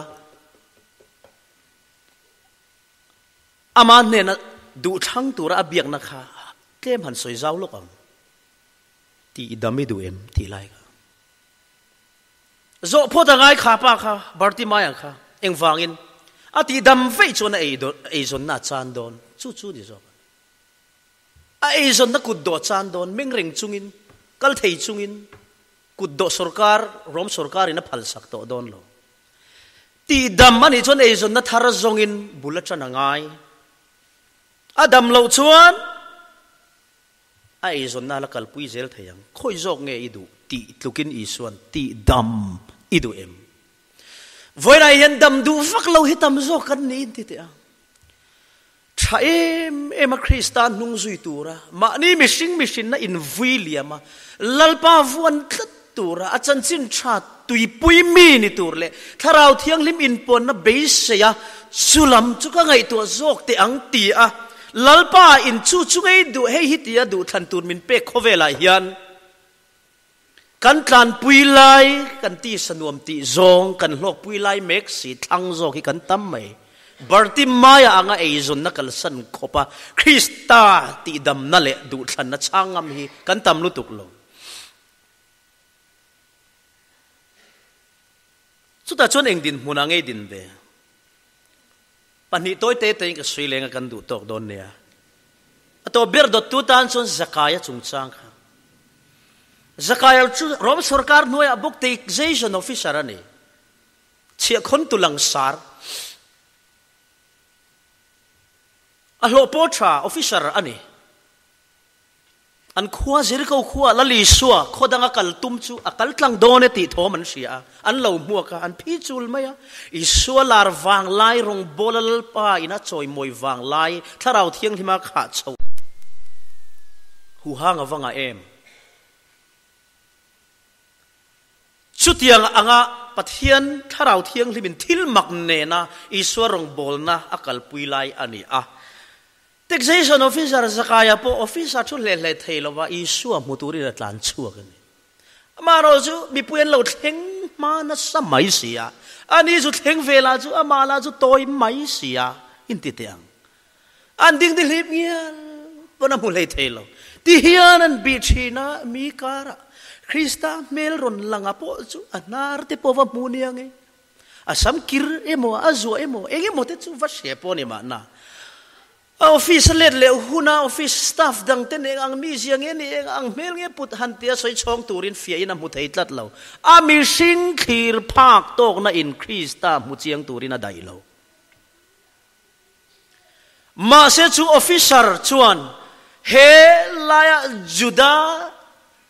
ama hnena duhthlang tura a biakna kha tlem han sawi zau lawk ang tih dam i duh em tih lai kha. Zawh phawt a ngai kha pa kha Bartimaia kha engvangin a tih dam veih chuan a eizawnna a chan dawn chu chu ni zawk a ni. A eizawnna kut dawh chan dawn meng reng chungin, kal thei chungin kut dawh sorkar, Rom sorkarin a phalsak tawh dawn lo. Tihdam a nih chuan eizawnna thar zawngin bul a tan a ngai. A dam loh chuan a eizawnna a la kalpui zel thei ang. Khawi zawk nge i duh tih tlukin Isua'n tihdam i duh em? Vawiinah hian dam duh vak lo hi tam zawk kan niin ti teh ang. Tha em em a Krista hnung zui tura mahni mihring mihrinna invui liam a, Lalpa vuan tlat tura a chanchin tha tuipui mi ni tur leh Thlarau Thianghlim inpuanna beisei a, chulam chu ka ngaihtuah zawk teh ang ti a, Lalpa in chu chu ngei duh hei hi tia duhthlan tur min pek khawvelah hian kan tlanpui lai kan tisa nuam tih zawng kan hlawkpui lai mek si thlang zawk hi kan tam mai. Bartimaia anga eizawnna kalsan khawpa Krista tihdamna leh duhthlanna chhang ngam hi kan tam lutuk lo. Chutah chuan eng dinhmunah ngei din ve? Pahnih tawi te tein ka sui leng a kan duh tawk dawn nia. A to ber dawttu tan chuan Zakaia chungchang kha. Zakaia chu Rom sorkar hnuaiah bawk taxation officer a ni. Chhiahkhawntu langsar. A hlawh pawh tha officer a ni. An khua Jeriko khua Lal Isua khaw danga kal tum chu a kal tlang dawn e tih thawm an hria a, an lo hmuak a, an phi chul mai a. Isua lar vang lai rawngbawla Lalpa in a chawimawi vang lai Thlarau Thianghlima khah chho huhang a va ngah em? Chutiang anga Pathian Thlarau Thianghlimin thil mak nena Isua rawngbawlna a kalpui lai a ni a. Taxation Officer Zakaia pawh officer thu hle hle thei lova Isua hmu turin a tlan chhuak a ni. Amaherawh chu mipui an lo thleng hma nasa mai si a, ani chu thleng ve lah chu amah lah chu tawi mai si a, inti teh ang. An ding dihlip ngial pawn a hmu hlei thei lo. Ti hian an bih thin a, mi karah Krista hmel rawn langa pawh chu a hnar te pawh va hmu nia nge. A sam kir emaw, a zuah emaw, eng emaw te chu va hre pawh a ni mahna. A office a let leh huna office staff dang ten eng ang mizia nge ni, eng ang hmel nge put han tia sawi chhawng turin fiahin a hmu thei tlat lo. A mihring thlir phak tawkna in Krista hmu chiang turin a daih lo. Mahse chu officer chuan he laia Juda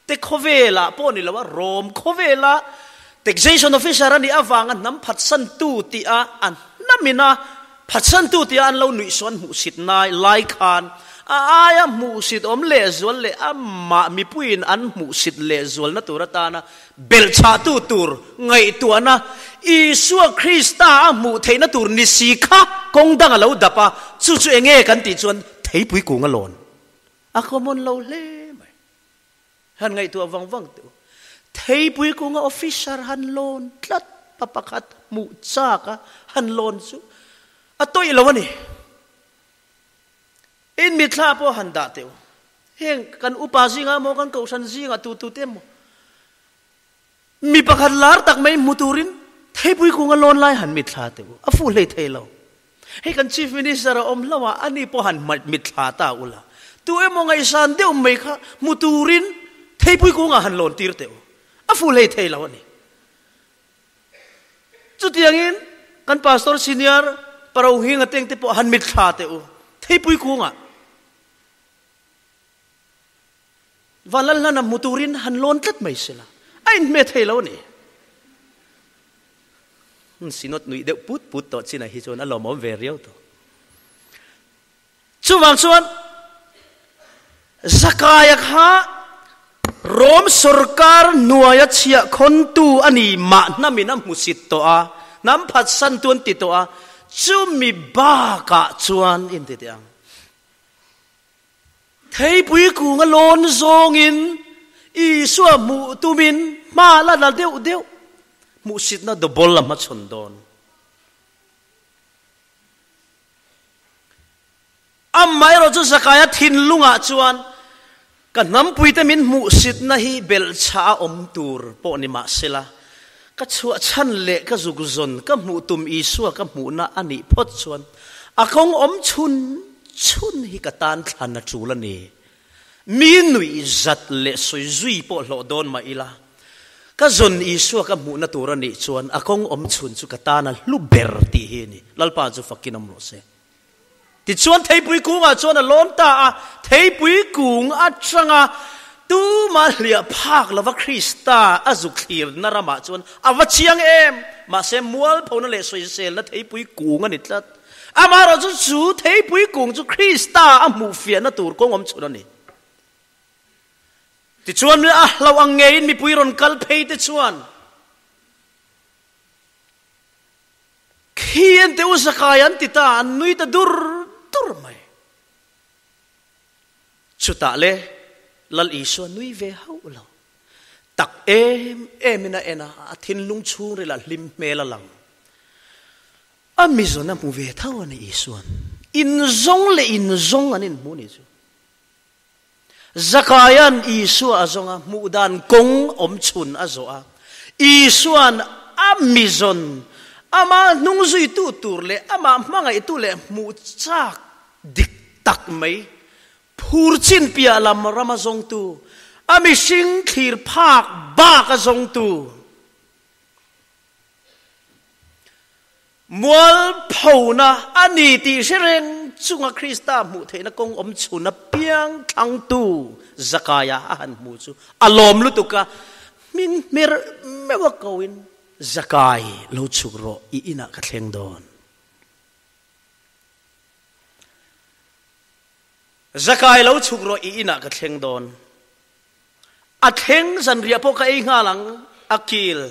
te khawvelah pawh ni lo a, Rom khawvela taxation officer a nih avanga hnam phatsantu tia a hnamina phatsantu tia an lo nuihsawn hmuhsit nai lai khan a aia hmuhsit awm lehzual leh amah mipuiin an hmuhsit lehzualna tur atana Belhchhahtu tur ngaihtuahna Isua Krista a hmuh theihna tur ni si kha kawng dang a lo dap a, chu chu enge kan tih chuan theipui kung a lawn a common lo hle mai. Han ngaihtuah vang vang teh u. Theipui kunga officer han lawn tlat pa pakhat hmuh chak a han lawn chu a tawih lo a ni. In mithla pawh han dah teh u. Heng kan upa zingah maw, kan kohhran zingah tu tu te maw, mi pakhat lar tak mai hmu turin theipui kunga lawn lai han mithla teh u. A fuh hlei thei lo. Hei kan Chief Minister a awm hlauh a, ani pawh han mithla ta u la. Tu emaw ngaihsan deuh mai kha hmu turin theipui kungah han lawn tir teh u. A fuh hlei thei lo a ni. Chutiangin kan Pastor Senior Parohinga tengte pawh han mitthla teh u, theipui kungah Vanlalhlana hmu turin han lawn tlat mai sela, a inhme thei lo a ni. Synod nuih deuh put put tawh chinah hi chuan a lawmawm ve riau tawh. Chuvang chuan Zakaia kha Rom sorkar hnuaia chhiahkhawntu a ni mah hnamin a hmusit tawh a, hnam phatsantu an ti tawh a, chumi bakah chuan inti teh ang. Theipui kunga lawn zawngin Isua hmuh tumin hma la la deuh deuh hmuhsitna double a hmachhawn dawn. Amaherawh chu Zakaia thinlungah chuan ka hnampuite min hmuhsitna hi belhchhah a awm tur pawh ni mah sela, ka chhuah chhan leh ka zuk zawn ka hmuh tum Isua ka hmuhna a nih phawt chuan a kawng awm chhun chhun hi ka tan thlan a tul a ni. Mi nuih zat leh sawi zui pawh hlawh dawn mah ila, ka zawn Isua ka hmuhna tur a nih chuan a kawng awm chhun chu ka tan a hlu ber tih hi a ni. Lalpa chu fakin awm rawh se. Tichuan theipui kungah chuan a lawn ta a, theipui kung atanga tuma hliah phak lova Krista a zuk thlirna ramah chuan a va chiang em! Mahse mualphona leh sawiselna theipui kung a ni tlat. Amaherawh chu chu theipui kung chu Krista a hmuhfiahna tur kawng awm chhun a ni. Tichuan a hlauh ang ngeiin mipui rawn kal phei te chuan Khi an te u Zakai an ti ta, an nui ta dur dur mai. Chutah le Lal Isua nui ve hauh lo. Tak em em in a en a, a thinlung chhungril a hlim hmel a lang. A mizawn a hmu ve tho a ni Isua'n. Inzawng leh inzawng an inhmu ni chu. Zakaia'n Isua a zawng a, hmuh dan kawng awm chhun a zawh a. Isua'n a mizawn, Amah hnungzuitu tur leh amah hmangaihtu leh hmuh chak dik tak mai phur chin piah lam rama zawngtu, a mihring thlir phak bak a zawngtu, Mualphona a ni tih hre reng chunga Krista hmuh theihna kawng awm chhun apiang thlangtu Zakaia a han hmu chu a lawm lutuk a, hming hmer meuh a koin, Zakai, lo chhuk rawh, i inah ka thleng dawn. Zakai, lo chhuk rawh, i inah ka thleng dawn. A thleng zanriah pawh ka ei nghal ang, a kil.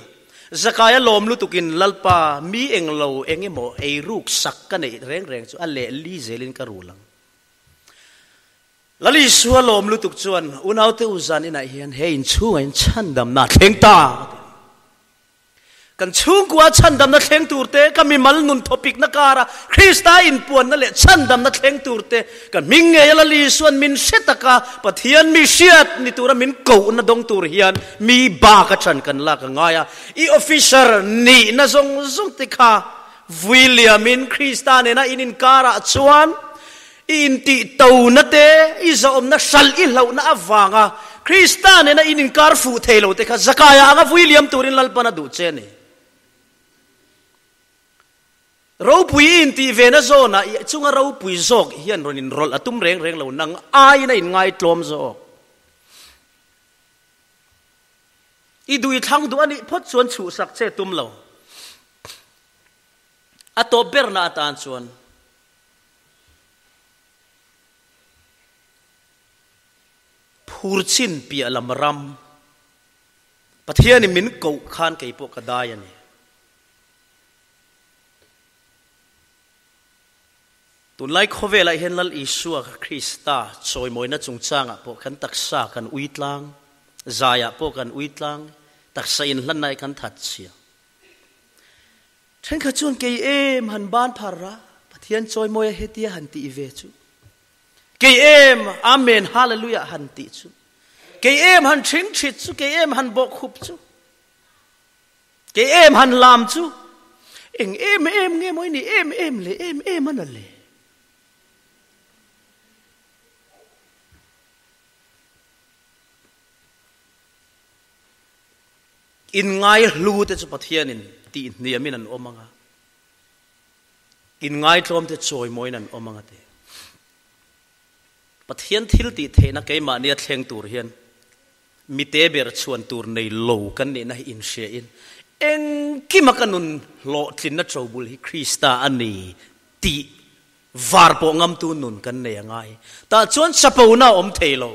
Zakaia lawm lutukin, Lalpa, mi eng lo eng emaw ei ruk sak ka neih reng reng chu a leh li zelin ka rul ang. Lal Isua lawm lutuk chuan, Unaute u zan inah hian he inchhungah in chhandamna a thleng ta, ka ti. Kan chhungkua chhandamna thleng turte, ka mimal nun thawpikna kara Krista inpuanna leh chhandamna thleng turte, ka hming ngei a Lal Isuan min hre taka Pathian mi hriat ni tura min kohna dawng tur hian mi bak a chan kan lak a ngai a. I officer nihna zawng zawng te kha vui liamin Krista nena in inkarah chuan I intih tona te, i zahawmna hralh i hlauhna avanga Krista nena in inkar fuh thei lo te kha Zakaia anga vui liam turin Lalpan a duh che a ni. Ropui i intih vena zawnah i chunga ropui zawk hian rawn inrawlh a tum reng reng lo, nang aiin a inngaitlawm zawk. I duh i thlang duh a nih phawt chuan chhuhsak che tum lo. A tawp berna atan chuan Phur chin piah lam ram Pathianin min koh khan kei pawh ka dai a ni. Tunlai khawvelah hian Lal Isua Krista chawimawina chungchangah pawh kan taksa kan ui tlang, zaiah pawh kan ui tlang, taksa inhlanna hi kan that chhia. Thenkhat chuan kei em han ban phar a, Pathian chawimawi a hetia han tih ve chu. Kei em Amen Hallelujah han tih chu. Kei em han thing thit chu, kei em han bawh khup chu. Kei em han lam chu. Eng em em nge maw i nih em em le em em a na le. Inngai hlu te chu Pathianin tih hniamin an awm ang a, inngaitlawm te chawimawiin an awm ang a ti. Pathian thil tih theihna keimahnia thleng tur hian mite ber chhuan tur nei lo kan nihna hi inhriain engkima ka nun hlawhtlinna ṭobul hi Krista a ni tih var pawh ngamtu nun kan nei a ngai. Tah chuan chapona a awm thei lo.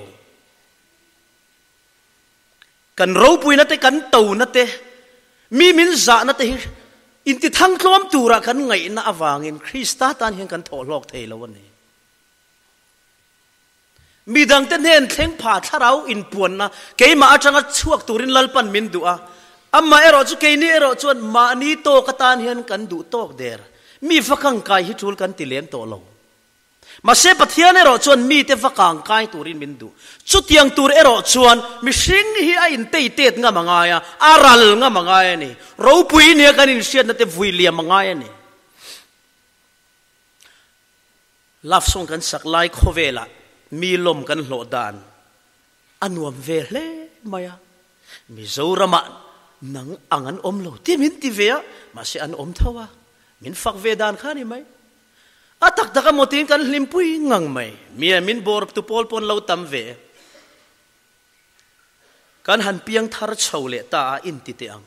Kan ropuina te, kan tona te, mi min zahna te hi intithangtlawm tura kan ngaihna avangin Krista tan hian kan thawh hlawk thei lo a ni. Midangte hnen thleng pha thlarau inpuanna keimah atanga chhuak turin Lalpan min duh a, amah erawh chu keini erawh chuan mahni tawk atan hian kan duh tawk der. Mi va kangkai hi tul kan ti lem tawh lo. Mahse Pathian erawh chuan mite va kangkai turin min duh. Chutiang tur erawh chuan mihring hi a intei tet ngam a ngai a, a ral ngam a ngai a ni. Ropui nia kan inhriatna te vui liam a ngai a ni. Love song kan sak lai khawvelah mi lawm kan hlawh dan a nuam ve hle mai a. Mizoramah nang ang an awm lo ti min ti ve a, mahse an awm tho a, min fak ve dan kha a ni mai. A tak tak a maw tiin kan hlimpui ngang mai. Mia min bawr tu pawl pawn lo tam ve. Kan han piang thar chho leh ta a inti teh ang.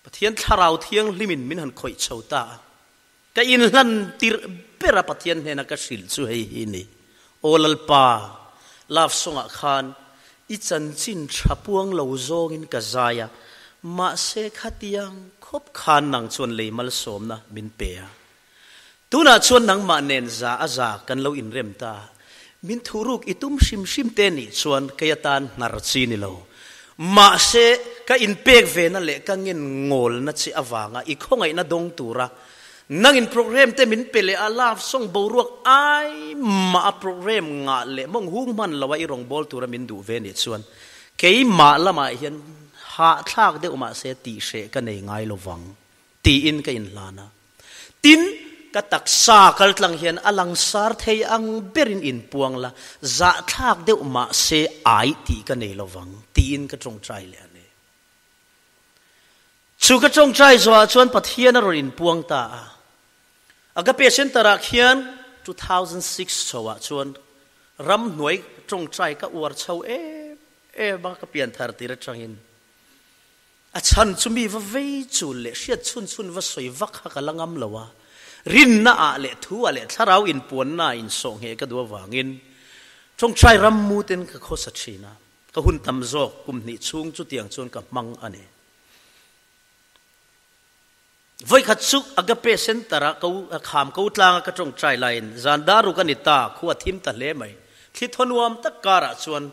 Pathian thlarau thianghlimin min han khawih chho ta a. Ka inhlan tirh ber a Pathian hnena ka hrilh chu hei hi ni. Aw Lalpa, love song ah khan i chanchin tha puang lo zawngin ka zai a, mahse khatiang khawp khan nang chuan lei malsawmna min pe a. Tunah chuan nangmah nen za a za kan lo inrem ta. Min thuruk i tum hrim hrim te nih chuan kei atan hnar chi ni lo. Mahse, ka inpek vena leh ka ngen ngawlna che avanga i khawngaihna dawng tura nangin program te min pe leh a, love song boruak ai mah a program ngah leh mawng hung hman loa i rawngbâwl tura min duh ve nih chuan keimah lamah hian hahthlak deuh mahse tihhreh ka nei ngai lovang. tiin ka inhlan a. Tin, ka taksa kaltlang hian a langsar thei ang berin inpuang la, zahthlak deuh mah se ai tih ka nei lovang tiin ka tawngtai leh a ni. Chu ka tawngtai zawhah chuan Pathian a rawn inpuang ta a. Agape Centre-ah khian 2006 chhoah chuan ramhnuai tawngtai ka uar chho em em a, ka pianthar tir atangin. A chhan chu mi va vei chul leh hriat chhun chhun va sawi vak kha ka la ngam lo a, rinna ah leh thu ah leh thlarau inpuanna ah insawh ngheh ka duh avangin tawngtai ram mu ten ka khawsa thin a, ka hun tam zawk kum hnih chhung chutiang chuan ka hmang a ni. Vawikhat chu Agape Centre ah ko kham ko tlanga ka tawngtai laiin zan dar ruk a ni ta, khua thim ta hle mai. Thli thaw nuam tak karah chuan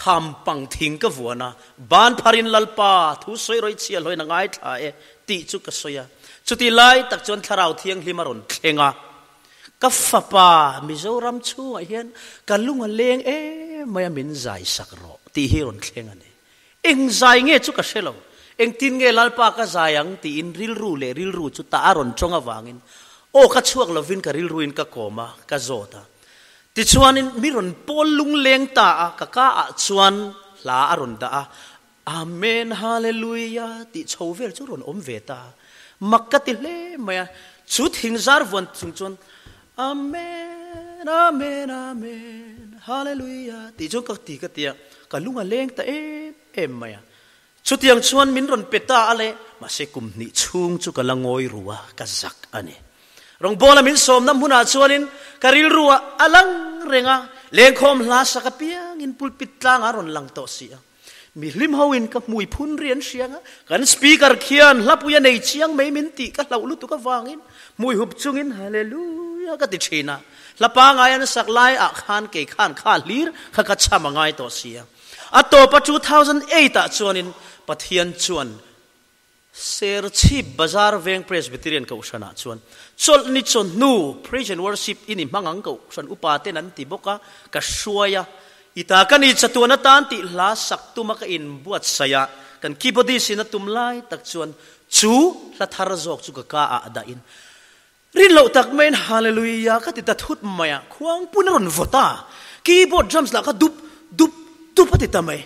Kham pang thing ka vuan a, ban pharin Lalpa thu sawi rawih chhia hlawin a ngaithla e tih chu ka sawi a. Chuti lai tak chuan Thlarau Thianghlim a rawn thleng a, Ka fapa Mizoram chhungah hian ka lung a leng em mai a min zai sak rawh tih hi rawn thleng a ni. Eng zai nge chu ka hre lo, engtin nge Lalpa ka zai ang tiin rilru leh rilru chu tah a rawn tawng avangin aw ka chhuak lovin ka rilruin ka kawm a, ka zawt a. Tichuanin mi rawn pawl lungleng ta a, ka ka ah chuan hla a rawn dah a, Amen Hallelujah tih chho vel chu rawn awm ve ta a, mak ka ti hle mai a, chu thing zar vuan chung chuan Amen Amen Amen Hallelujah tih chuan ka ti ka ti a, ka lung a leng ta em em mai a. Chutiang chuan min rawn pe ta a le, mahse kum hnih chhung chu ka la ngawi ru a, ka zak a ni. Rawngbawla min sawmna hmunah chuanin ka rilru ah a lang reng a, lengkhawm hla sak apiangin pulpit tlangah a rawn lang tawh si a. Mi hlim hoin ka hmui phun ri an hriang a, kan speaker khian hlapui a nei chiang mai min tih ka hlauh lutuk avangin hmui hup chungin Hallelujah ka ti thin a. Hla pangai an sak lai ah khan kei khan kha hlir kha ka cham a ngai tawh si a. A tawpa 2008 ah chuanin Pathian chuan Serchhip Bazar Veng Presbyterian Kohhranah chuan chawlhni chawhnu Praise and Worship in i hmang ang Kohhran upa ten an ti bawk a, ka hruai a, i ta ka ni chatuan atan tih hla sak tuma ka inbuatsaih a, kan keyboardist in a tum lai tak chuan chu hla thar zawk chu ka ka ah dahin Rin loh tak maiin Hallelujah ka ti ta thut mai a, khuangpun a rawn vawt a, keyboard drums lah kha dup dup dup a ti ta mai.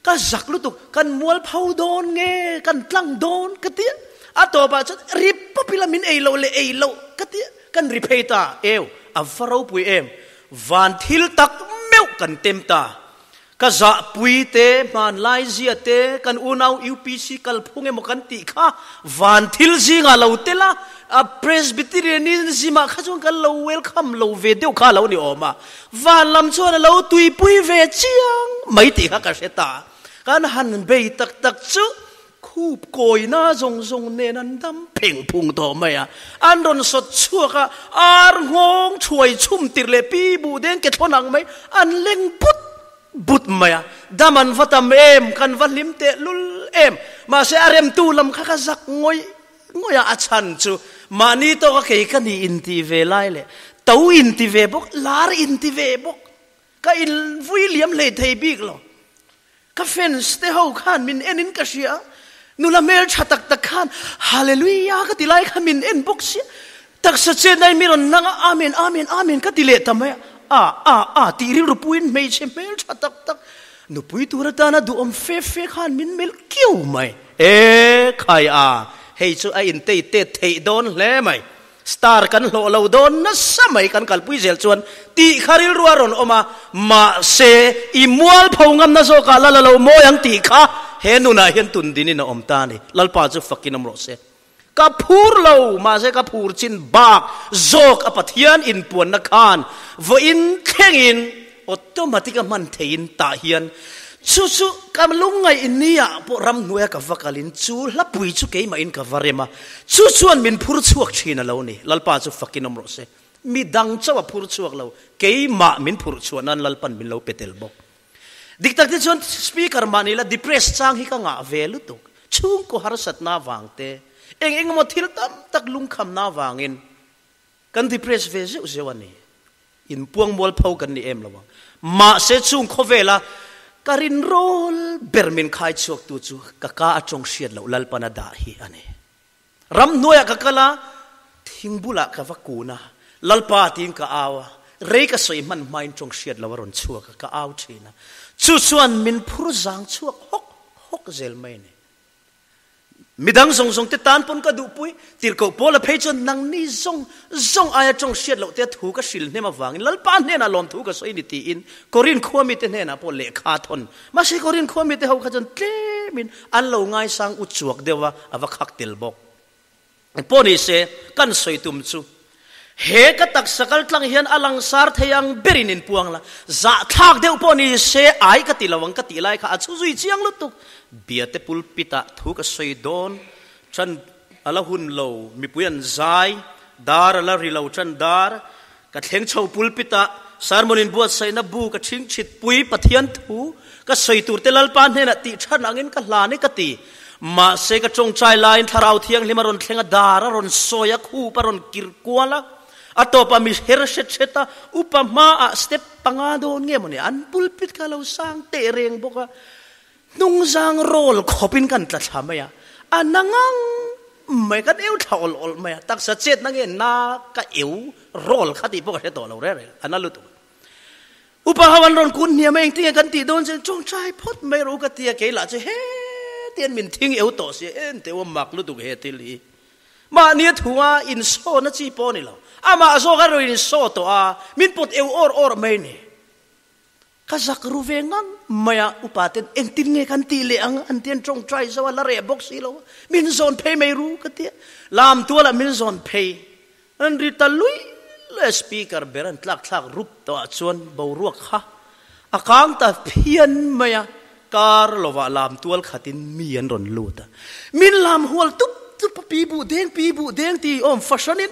Ka zak lutuk, kan mual pho dawn nge, kan tlang dawn ka ti a, a tawpah chuan ri pawp ila min ei loh leh ei loh ka ti a, kan ri phei ta, eu a va ropui em, van thil tak meuh kan tem ta. Ka zahpui te, hmanlai zia te, kan unau UPC kalphung emaw kan tih kha van thil zingah lo tel a, a Presbyterianism ah kha chuan kan lo welcome lo ve deuh kha a lo ni awm a, van lam chuan a lo tuipui ve chiang mai tih kha ka hre ta. Kan han bei tak tak chu Khup kawina zawng zawng nen an dam pheng phung tawh mai a, an rawn sawt chhuak a, ar nghawng thuai chhum tir leh pi buh deng ke thlawn ang mai an leng but but mai a, dam an va tam em, kan va hlim teh lul em, mahse a remtu lam kha ka zak ngawih ngawih a, a chhan chu mahni tawka kei ka ni inti ve lai leh to inti ve bawk, lar inti ve bawk, ka invui liam hlei thei bik lo. Ka fans te ho khan min en in ka hria, nula hmel tha tak tak khan Hallelujah ka ti lai kha min en bawk sia, taksa chet in mi rawn nang a Amen Amen Amen ka ti leh ta mai a, a a a tih rilru puiin hmeichhe hmel tha tak tak nupui tur atana duhawm fe fe khan min melh kiau mai. E khai a, hei chu a intei tet theih dawn hle mai. Star kan hlawh lo dawn nasa mai kan kalpui zel chuan tih kha rilru a rawn awm a, mahse i mualpho ngamna zawkah la la lo mawi ang tih kha he nunah hian tun dinin a awm ta a ni. Lalpa chu fakin awm rawh se. Ka phur lo, mahse ka phur chin bak zawk a Pathian inpuanna khan vawiin thlengin Automatic a hman theiin tah hian chu chu ka lungngaih nia pawh ramhnuaia ka va kalin chu hlapui chu keimahin ka va rem a, chu chuan min phur chhuak thin a lo ni. Lalpa chu fakin awm rawh se. Mi dang chauh a phur chhuak lo, keimah min phurh chhuah nan Lalpan min lo pe tel bawk. Dik tak te chuan speaker mah ni la depress chang hi ka ngah ve lutuk. Chhungkaw harsatna vang te, eng eng emaw thil tam tak lungkhamna vangin kan depress ve zeuh zeuh a ni. Inpuang mualpho kan ni em lo ang. Mahse chung khawvela ka rinrawl ber min khai chhuaktu chu ka ka atawng hriat loh Lalpana dah hi a ni. Ramhnuaiah ka kal a, thing bulah ka va kun a, Lalpa tiin ka au a, rei ka sawi hman hmain tawng hriat lo a rawn chhuak a, ka au thin a. Chu chuan min phur zang chhuak hawk hawk zel mai a ni. Midang zawng zawng te tan pawn ka duhpui, tirhkoh Paula phei chuan nangni zawng zawng aia tawng hriat loh te a thu ka hril hnem avangin Lalpa hnenah lawmthu ka sawi ni tiin Korin khua mite hnenah pawh lehkha a thawn. Mahse Korin khua mite ho kha chuan tlemin an lo ngaisang u chuak deuh a, a va khak tel bawk. Pawh ni se, kan sawi tum chu he ka taksa kal tlang hian a langsar thei ang berin inpuang la, zahthlak deuh pawh ni se ai ka ti lo ang ka tih lai kha a chhu zui chiang lutuk. Biate pulpit ah thu ka sawi dawn, tan a la hun lo, mipui an zai, dar a la ri lo tan dar, ka thleng chho pulpit ah sermon in buatsaihna bu ka chhing chhit pui Pathian thu ka sawi tur te Lalpa hnenah tih than angin ka hlan i ka ti. Mahse ka tawngtai laiin Thlarau Thianghlim a rawn thleng a, dar a rawn sawi a, khup a rawn kir kual a, a tawpah mi her hret hret a, upa hmaah step panga dawn nge mawni an pulpit kha a lo sang teh reng bawk a, Hnungzang rawl khawpin kan tla thla mai a, a na ngang mai, kan eu thla awlh awlh mai a, taksa chetna nge na ka eu rawl kha tih pawh ka hre tawh lo reng reng, a na lutuk. Upa ho an rawn kun hniam a, engtin nge kan tih dawn chuan tawngtai phawt mai rawh u ka ti a, kei lah chu hetian min thing eu tawh si, en teh u a mak lutuk he thil hi. Mahni a thu a insawna chi pawh a ni lo, amah zawk a rawn insaw tawh a, min pawt eu awr awr mai ni. Ka zak ru ve ngang mai a, upa ten engtin nge kan tih leh ang an ti an tawngtai zo a, la reh bawk si lo a, min zawn phei mai ru ka ti a, lam tualah min zawn phei an ri ta lui lui a, speaker ber an tlak thlak rup tawh ah chuan boruak kha a kang ta phian mai a, kar lovah lam tual khatin mi an rawn lut a, min lam hual tup tup a, pi buh deng pi buh deng tih awm fahranin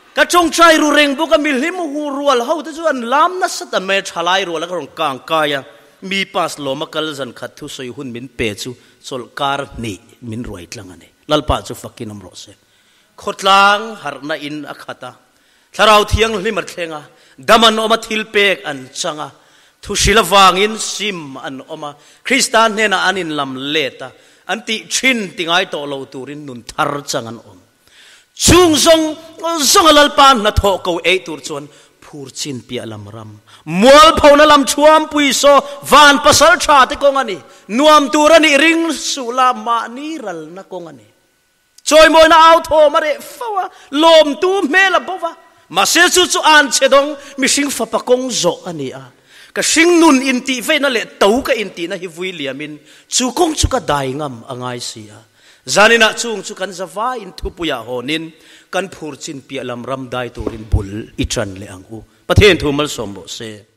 Ka tawngtai ru reng bawk a, mihlim hu rual ho te chu an lam nasa ta mai a, thalai rual a ka rawn kang kai a, mi pass lawm a kal zan khat thu sawi hun min pe chu chawlh kar hnih min ruai tlang a ni. Lalpa chu fakin awm rawh se. Khawtlang harhna in a khat a, Thlarau Thianghlim a thleng a, dam an awm a, thil pek an chang a, thu hril avangin sim an awm a, Krista hnenah an inlam let a, an tih thin ti ngai tawh lo turin nun thar chang an awm. Chung zawng zawnga Lalpa hnathawh ko ei tur chuan phur chin piah lam ram, mualphona lam thuampui saw van pasal tha te kawng a ni, nuam tur a nih ring suh la mahni ralna kawng a ni. Chawimawina au thawm a reh fo a, lawmtu hmel a bo va, mahse chu chu an che dawng mihring fapa kawng zawh a ni a. Ka hring nun intihveihna leh to ka intihna hi vui liamin chu kawng chu ka dai ngam a ngai si a. Zaninah chung chu kan zavaiin thupuiah hawnin kan phur chin piah lam ram dai turin bul i ṭan leh ang u. Pathian thu malsawm rawh se.